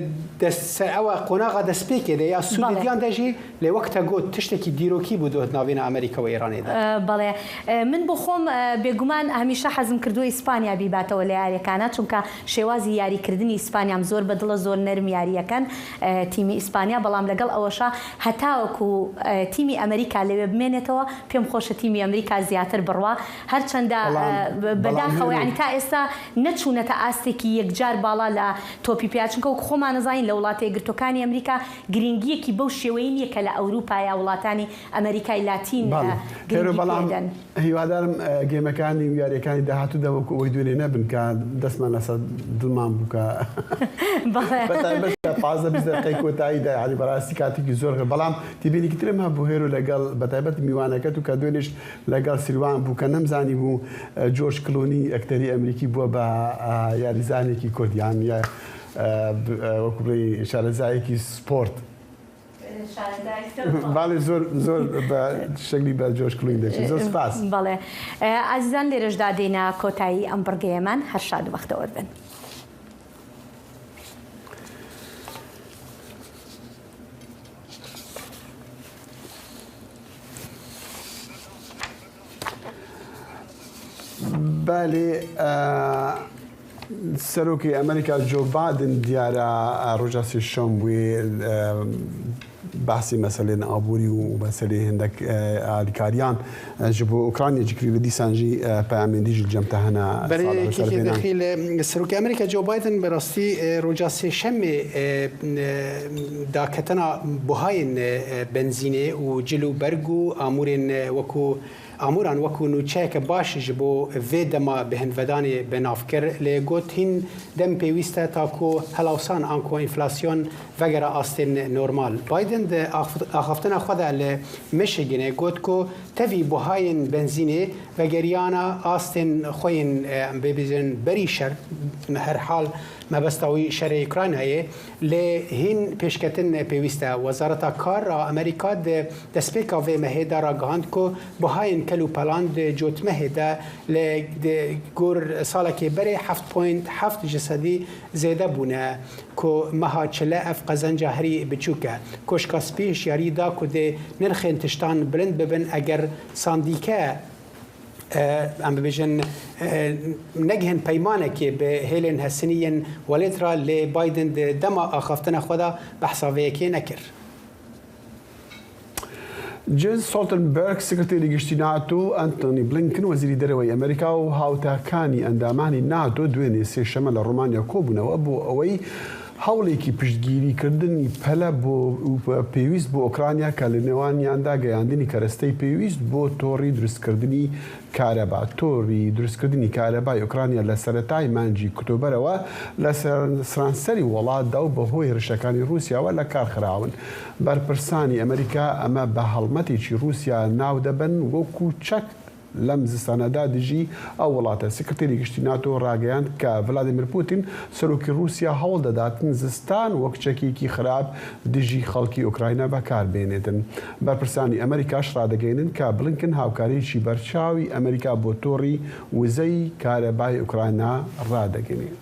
دە سەر ئەوە قۆناغا دەست پێکێ دە، یا سوودی بەڵێ. دیان دەژی، لێ وەک تە گوت، تشتێکی دیرۆکی بوو دۆت ناوێنە ئەمریکا و ئێرانێدا. ئە، بەڵێ. ئە، من بۆ خۆم، ئە، بێگومان هەمیشە حەزم کردووە ئیسپانیا بیباتەوە لە یاریەکانە، چونکە شێوازی یاریکردنی ئیسپانیام زۆر بە دڵە، زۆر نەرم یاریەکەن، ئە، تیمی ئیسپانیا، بەڵام لەگەڵ ئەوەشە هەتاوەکو، ئە، تیمی ئەمریکا لەوێ بمێنێتەوە، پێم خۆشە تیمی ئەمریکا زیاتر بڕوا. هەرچەندە، بەڵام، ئە، ب-، بەڵام بەداخەوە، هێرۆ یعنی، تا ئێستا نەچوونەتە ئاستێکی یەکجار باڵا لە تۆپی پیا، چونکە وەک خۆمان نەزانین لە وڵاتە یەکگرتوەکانی ئەمریکا گرنگیەکی بەو شێوەی نییە کە لە ئەوروپا یا وڵاتانی ئەمریکای لاتین، بەڵێ. ئە، هێرۆ، گرنگی بەڵام پێدەن. هیوادارم، ئە، گێمەکانی و یاریەکانی داهاتوو دەمەکو ئەوەی دوێنێ نەبن کە دەستمان لەسەر دڵمان بووکە. بەڵێ. بە تایبەت لە پازدە بیست دەقەی کۆتاییدا، یعنی، بەڕاستی کاتێکی زۆر، بەڵام تیبینێکی ترم هەبوو هێرۆ لەگەڵ، بە تایبەت میوانەکەت و کە دوێنێش لەگەڵ سیروان بوو کە نەمزانی بوو، ئە، جۆرج کلونی ئەکتەری ئەمریکی بووە بە، ئە، یاریزانێکی کورد، یان یا، ئە، ب-، ئە، وەکو بڵێ شارەزایەکی سپۆرت. شارەزای سەر باڵێ، زۆر، زۆر بە شەکلی بە جۆرج کلونی دەچێت. زۆر سپاس. بەڵێ. ئە، ئازیزان، لێرەشدا دێنە کۆتایی ئەم بڕگەیەمان. هەر شاد و بەختەوەر بن. بەڵێ، ئە، سەرۆکی ئەمریکا جۆ بایدن دیارە، ئە، ڕۆژا سێشەممە، ئە، بەحسی مەسەلێن ئابووری و مەسەلێ هەندێک، ئە، ئالیکاریان، ئە، ji bo Ukraynê jî kirî li dîsan jî، ئە، پەیامێن دî ji cem te hene. Belê, Salih, kekê Hüseyin. Dexîl, e, Serokê Amerîka Joe Biden bi rastî, e, roja sêşemê, e, e, daketina buhayên, e, e, benzînê û cil û berg û amûrên, e, wekû, amûran wekû nûçeyeke baş ji bo vê dema bihinvedanê bi nav kir. Lê got, hîn dem pêwîst e ta ku helawsan anku enflasyon vegere astên normal. Biden di ax-, axaftina xwe de li Michiganê got ku tevî buhayên benzînê vegeriyana astên xwe yên, e, em bê bêjin berî şer, herhal mebesta wî şerê Ukraynayê, lê hîn pêşketin pêwîst e. Wezareta Kar a Amerîka di destpêka vê mehê de ragihand ku buhayên kel û pelan di cotmehê de li, di gor salekê berê heft point heft ji sedî zêde bûne, ku meha çile ev qezenca herî biçûk e. Koşka Spî hişyarî da ku dê nirxên tiştan bilind bibin eger sandîke Em bibêjin, negihin peymanekê bi hêlên hesinî yên welêt re, lê Biden di dema axaftina xwe de behsa vê yekê nekir. Jens Stoltenberg, Sekreterê Giştî NATO, Antony Blinken, Wezîrî Dereweyî Amerîka û hawtakani endamanî NATO duênê sêşeme li Romanya kobûnewe bo ewey hewlêkî piştgîrîkirdinî pele bo û pêwîst bo Ukrayna ke li nêwaniyan de geyandinî keresteyî pêwîst bo torî durustkirdinî kareba. Torî durustkirdinî karebayê Ukrayna li seretayê mencî Oktoberewe li ser-, seranserî welat de û bi hoy hêrişekanî Rûsyawe li kar xirabin. Berpirsanî Amerîka, "Em bi helmetêkî Rûsya nav de bin, wekû çek lem zistane de dijî ew welat e." Sekreterê Giştî NATO rageyand ke Vladimir Putin, serokê Rûsya, hewl de datin zistan wek çekekî xirab dijî xelkî Ukrayna bekar bênêtin. Berpirsanî Amerîka ji radegeynin ke Blinken hawkariyekî berçaw î Amerîka bo torî wizeyî karebayê Ukrayna radegihînin.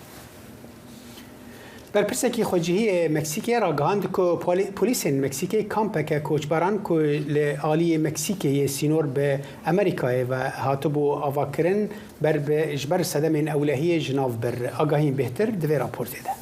Berpirsekî xwecihiyê Meksîkê ragihand ku polî-, polîsên Meksîkê kampeke koçberan ku li aliyê Meksîkê yê sînor bi Amerîkayê ve hatibû avakirin, ber bi, ji ber sedemên ewlehiyê ji nav bir. Agahiyên bêhtir di vê raportê de.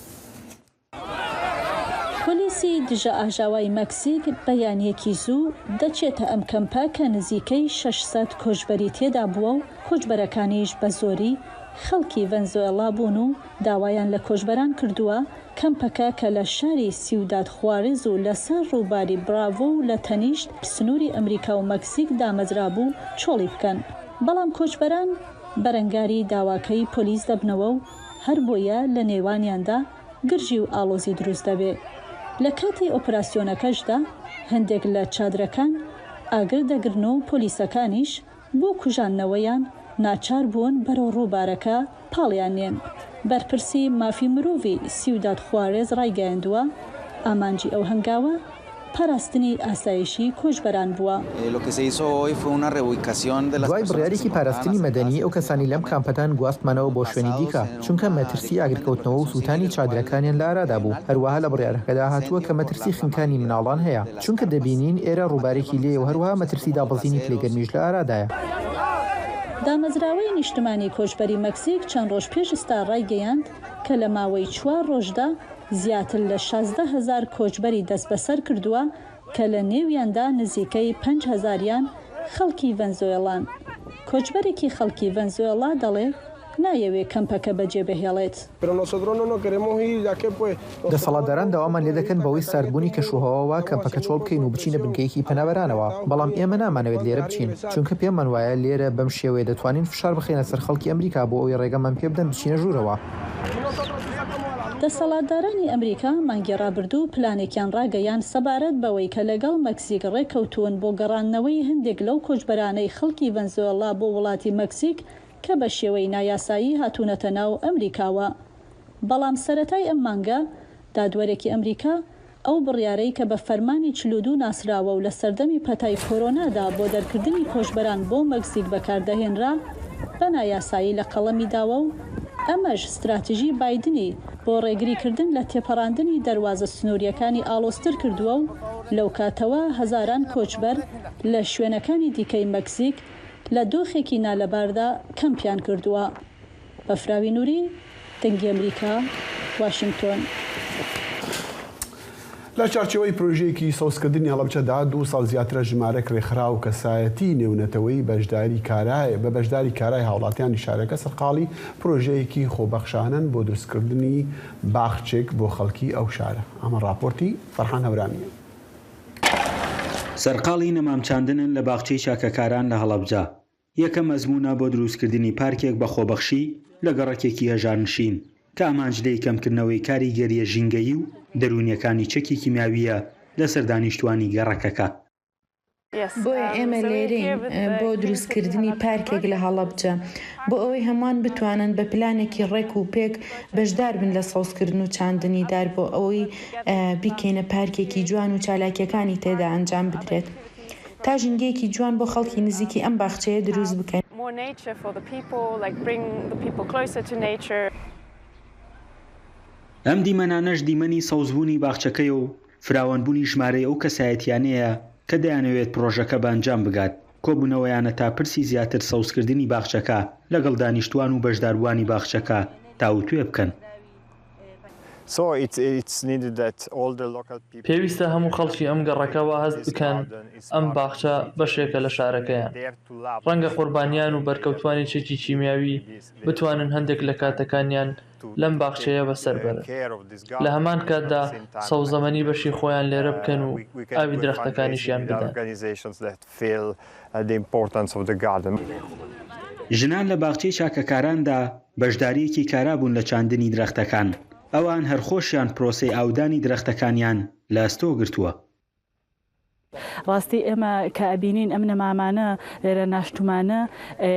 Polîsî dije ajawayî Meksîk beyaniyekî zû, "دەچێتە ئەم کەمپە کە نزیکەی شەش سەد کۆچبەری تێدا بووە و کۆچبەرەکانیش بە زۆری خەڵکی ڤەنزوێڵا بوون و داوایان لە کۆچبەران کردووە کەمپەکە کە لە شاری سیوداد خوارز و لەسەر ڕووباری براڤۆ و لە تەنیشت سنووری ئەمریکا و مەکسیک دامەزرابوو چۆڵی بکەن." بەڵام کۆچبەران بەرەنگاری داواکەی پۆلیس دەبنەوە و هەر بۆیە لە نێوانیاندا گرژی و ئاڵۆزی دروست دەبێ. لە کاتی ئۆپراسیۆنەکەشدا هەندێک لە چادرەکان ئاگر دەگرن و پۆلیسەکانیش بۆ کوژاندنەوەیان ناچار بوون بەرەو ڕووبارەکە پاڵیان نێن. بەرپرسی مافی مرۆڤی سیوداد خوارێز ڕایگەیاندووە، ئامانجی ئەو هەنگاوە پاراستنی ئاسایشی کۆچبەران بووە. Eh, lo que se hizo hoy fue una reubicación de las دوای personas que بڕیارێکی se پاراستنی encontraban مەدەنی، ئەو کەسانی لەم کامپەتان گواستمانەوە بۆ شوێنی دیکە، چونکە مەترسی ئاگرکەوتنەوە و سووتانی چادرەکانیان لە ئارادا بوو. هەروەها لە بڕیارەکەدا هاتووە کە مەترسی خنکانی مناڵان هەیە، چونکە دەبینین ئێرە ڕووبارێکی لێیە و هەروەها مەترسی دابەزینی پلەی گەرمیش لە ئارادایە. دامەزراوەی نیشتمانی کۆچبەری مەکسیک چەند ڕۆژ پێش ئێستا ڕایگەیاند کە لە ماوەی چوار ڕۆژدا زیاتر لە شازدە هەزار کۆچبەری دەست بەسەر کردووە کە لە نێویاندا نزیکەی پێنج هەزاریان خەڵکی ڤەنزوێڵان. کۆچبەرێکی خەڵکی ڤەنزوێڵا دەڵێ نایەوێ کەمپەکە بەجێ بهێڵێت. Pero nosotros no nos queremos ir, ya que, pues, nosotros دەسەڵاتداران داوامان لێ دەکەن بەوەی ساردبوونی کەشوهەواوە کەمپەکە چۆڵ بکەین و بچینە بنکەیەکی پەنابەرانەوە، بەڵام ئێمە نامانەوێت لێرە بچین، چونکە پێمان وایە لێرە بەم شێوەیە دەتوانین فشار بخەینە سەر خەڵکی ئەمریکا بۆ ئەوەی ڕێگەمان پێ بدەن بچینە ژوورەوە. دەسەڵاتدارانی ئەمریکا مانگی ڕابردوو پلانێکیان ڕاگەیاند سەبارەت بەوەی کە لەگەڵ مەکسیک ڕێککەوتوون بۆ گەڕاندنەوەی هەندێک لەو کۆچبەرانەی خەڵکی ڤەنزوێڵا بۆ وڵاتی مەکسیک کە بە شێوەی نایاسایی هاتوونەتە ناو ئەمریکاوە. بەڵام سەرەتای ئەم مانگە دادوەرێکی ئەمریکا ئەو بڕیارەی کە بە فەرمانی چل و دوو ناسراوە و لە سەردەمی پەتای کۆرۆنادا بۆ دەرکردنی کۆچبەران بۆ مەکسیک بەکاردەهێنرا، بە نایاسایی لە قەڵەمی داوە و ئەمەش استراتیژی بایدنی بۆ ڕێگریکردن لە تێپەڕاندنی دەروازە سنووریەکانی ئاڵۆزتر کردووە و لەو کاتەوە هەزاران کۆچبەر لە شوێنەکانی دیکەی مەکسیک لە دۆخێکی نالەباردا کەمپیان کردووە. بەفراوی نوری، دەنگی ئەمریکا، واشنگتۆن. لە چارچێوەی پرۆژەیەکی سەوزکردنی هەڵەبجەدا، دوو ساڵ زیاترە ژمارەک ڕێکخراو و کەسایەتی نێونەتەوەیی بەشداری کارای، بە بەشداری کارای هاوڵاتیانی شارەکە سەرقاڵی پرۆژەیەکی خۆبەخشانن بۆ دروستکردنی باخچێک بۆ خەڵکی ئەو شارە. ئەمە راپۆرتی فەرحان هەورامیە. سەرقاڵی نەمامچاندنن لە باخچەی چاکەکاران لە هەڵەبجە. یەکەم ئەزموونە بۆ دروستکردنی پارکێک بە خۆبەخشی لە گەڕەکێکی هەژارنشین، کە ئامانج لێی کەمکردنەوەی کاریگەرییە ژینگەیی و دەروونییەکانی چەکی کیمیاوییە لەسەر دانیشتووانی گەڕەکەکە. بۆیە ئێمە لێرەین بۆ دروستکردنی پارکێک لە هەڵەبجە، بۆ ئەوەی هەمووان بتوانن بە پلانێکی ڕێک و پێک بەشدار بن لە سەوزکردن و چاندنی دار، بۆ ئەوەی بیکەینە پارکێکی جوان و چالاکییەکانی تێدا ئەنجام بدرێت، تا ژینگەیەکی جوان بۆ خەڵکی نزیکی ئەم باخچەیە دروست بکەین. More nature for the people, like, bring the people closer to nature. ئەم دیمەنانەش دیمەنی سەوزبوونی باخچەکەیە و فراوانبوونی ژمارەی ئەو کەسایەتییانەیە کە دەیانەوێت پرۆژەکە بە ئەنجام بگات. کۆبوونەوەیانە تا پرسی زیاتر سەوزکردنی باخچەکە لەگەڵ دانیشتوان و بەشداربووانی باخچەکە تاوتوێ بکەن. So it's, it's needed that all the local people پێویستە هەموو خەڵکی ئەم گەڕەکە وا هەست بکەن ئەم باخچە بەشێکە لە شارەکەیان. ڕەنگە قوربانیان و بەرکەوتوانی چەکی کیمیاوی بتوانن هەندێک لە کاتەکانیان لەم باخچەیە بەسەر بەرن. لە هەمان کاتدا سەوزەمەنی بەشی خۆیان لێرە بکەن و ئاوی درەختەکانیشیان بدەن. organizations that feel uh, the importance of the garden. ژنان لە باخچەی چاکەکاراندا بەشداریەکی کارا بوون لە چاندنی درەختەکان. ئەوان هەرخۆشیان پرۆسەی ئاودانی درەختەکانیان لە ئەستۆ گرتووە. ڕاستی ئێمە کە ئەبینین ئەم نەمامانە لێرە ناشتومانە، ئێ،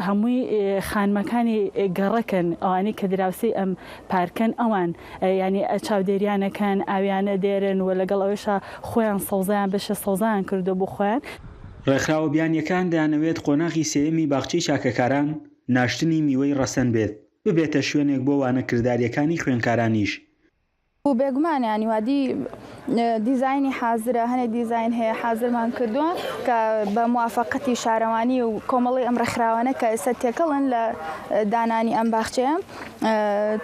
هەمووی، ئێ، خانمەکانی گەڕەکن، ئەوانی کە دراوسی ئەم پارکن ئەوان، ئێ، یعنی، ئە، چاودێریانەکەن، ئاویانە دێرن و لەگەڵ ئەوەشا خۆیان سەوزیان بەشە سەوزیان کردو بۆ خۆیان. ڕێکخراوە بیانیەکان دەیانەوێت قۆناغی سێیەمی باخچەی چاکەکاران ناشتنی میوەی ڕەسەن بێت، ببێتە شوێنێک بۆ وانە کرداریەکانی خوێنکارانیش. و بێگومان یانی وادی دیزاینی حازرە، هەنێ دیزاین هەیە حازرمان کردووە کە بە موافقەتی شارەوانی و کۆمەڵی ئەم ڕێکخراوانە کە ئێستا تێکەڵن لە دانانی ئەم باخچەیە،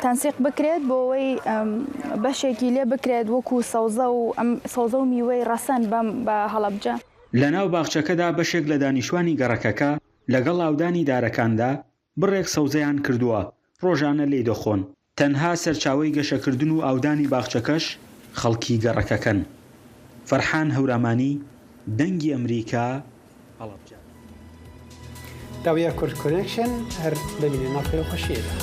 تەنسیق بکرێت بۆ ئەوەی بەشێکی لێ بکرێت وەکو سەوزە و ئەم سەوزە و میوەی ڕەسەن بەم بە هەڵەبجە. لە ناو باخچەکەدا بەشێک لە دانیشتوانی گەڕەکەکە لەگەڵ ئاودانی دارەکاندا بڕێک سەوزەیان کردووە، ڕۆژانە لێی دەخۆن. تەنها سەرچاوەی گەشەکردن و ئاودانی باخچەکەش خەڵکی گەڕەکەکەن. فەرحان هەورامانی، دەنگی ئەمریکا، هەڵەبجە. داویە کورد کۆنێکشن هەر بمینێ ناو خێر و خۆشیەدا.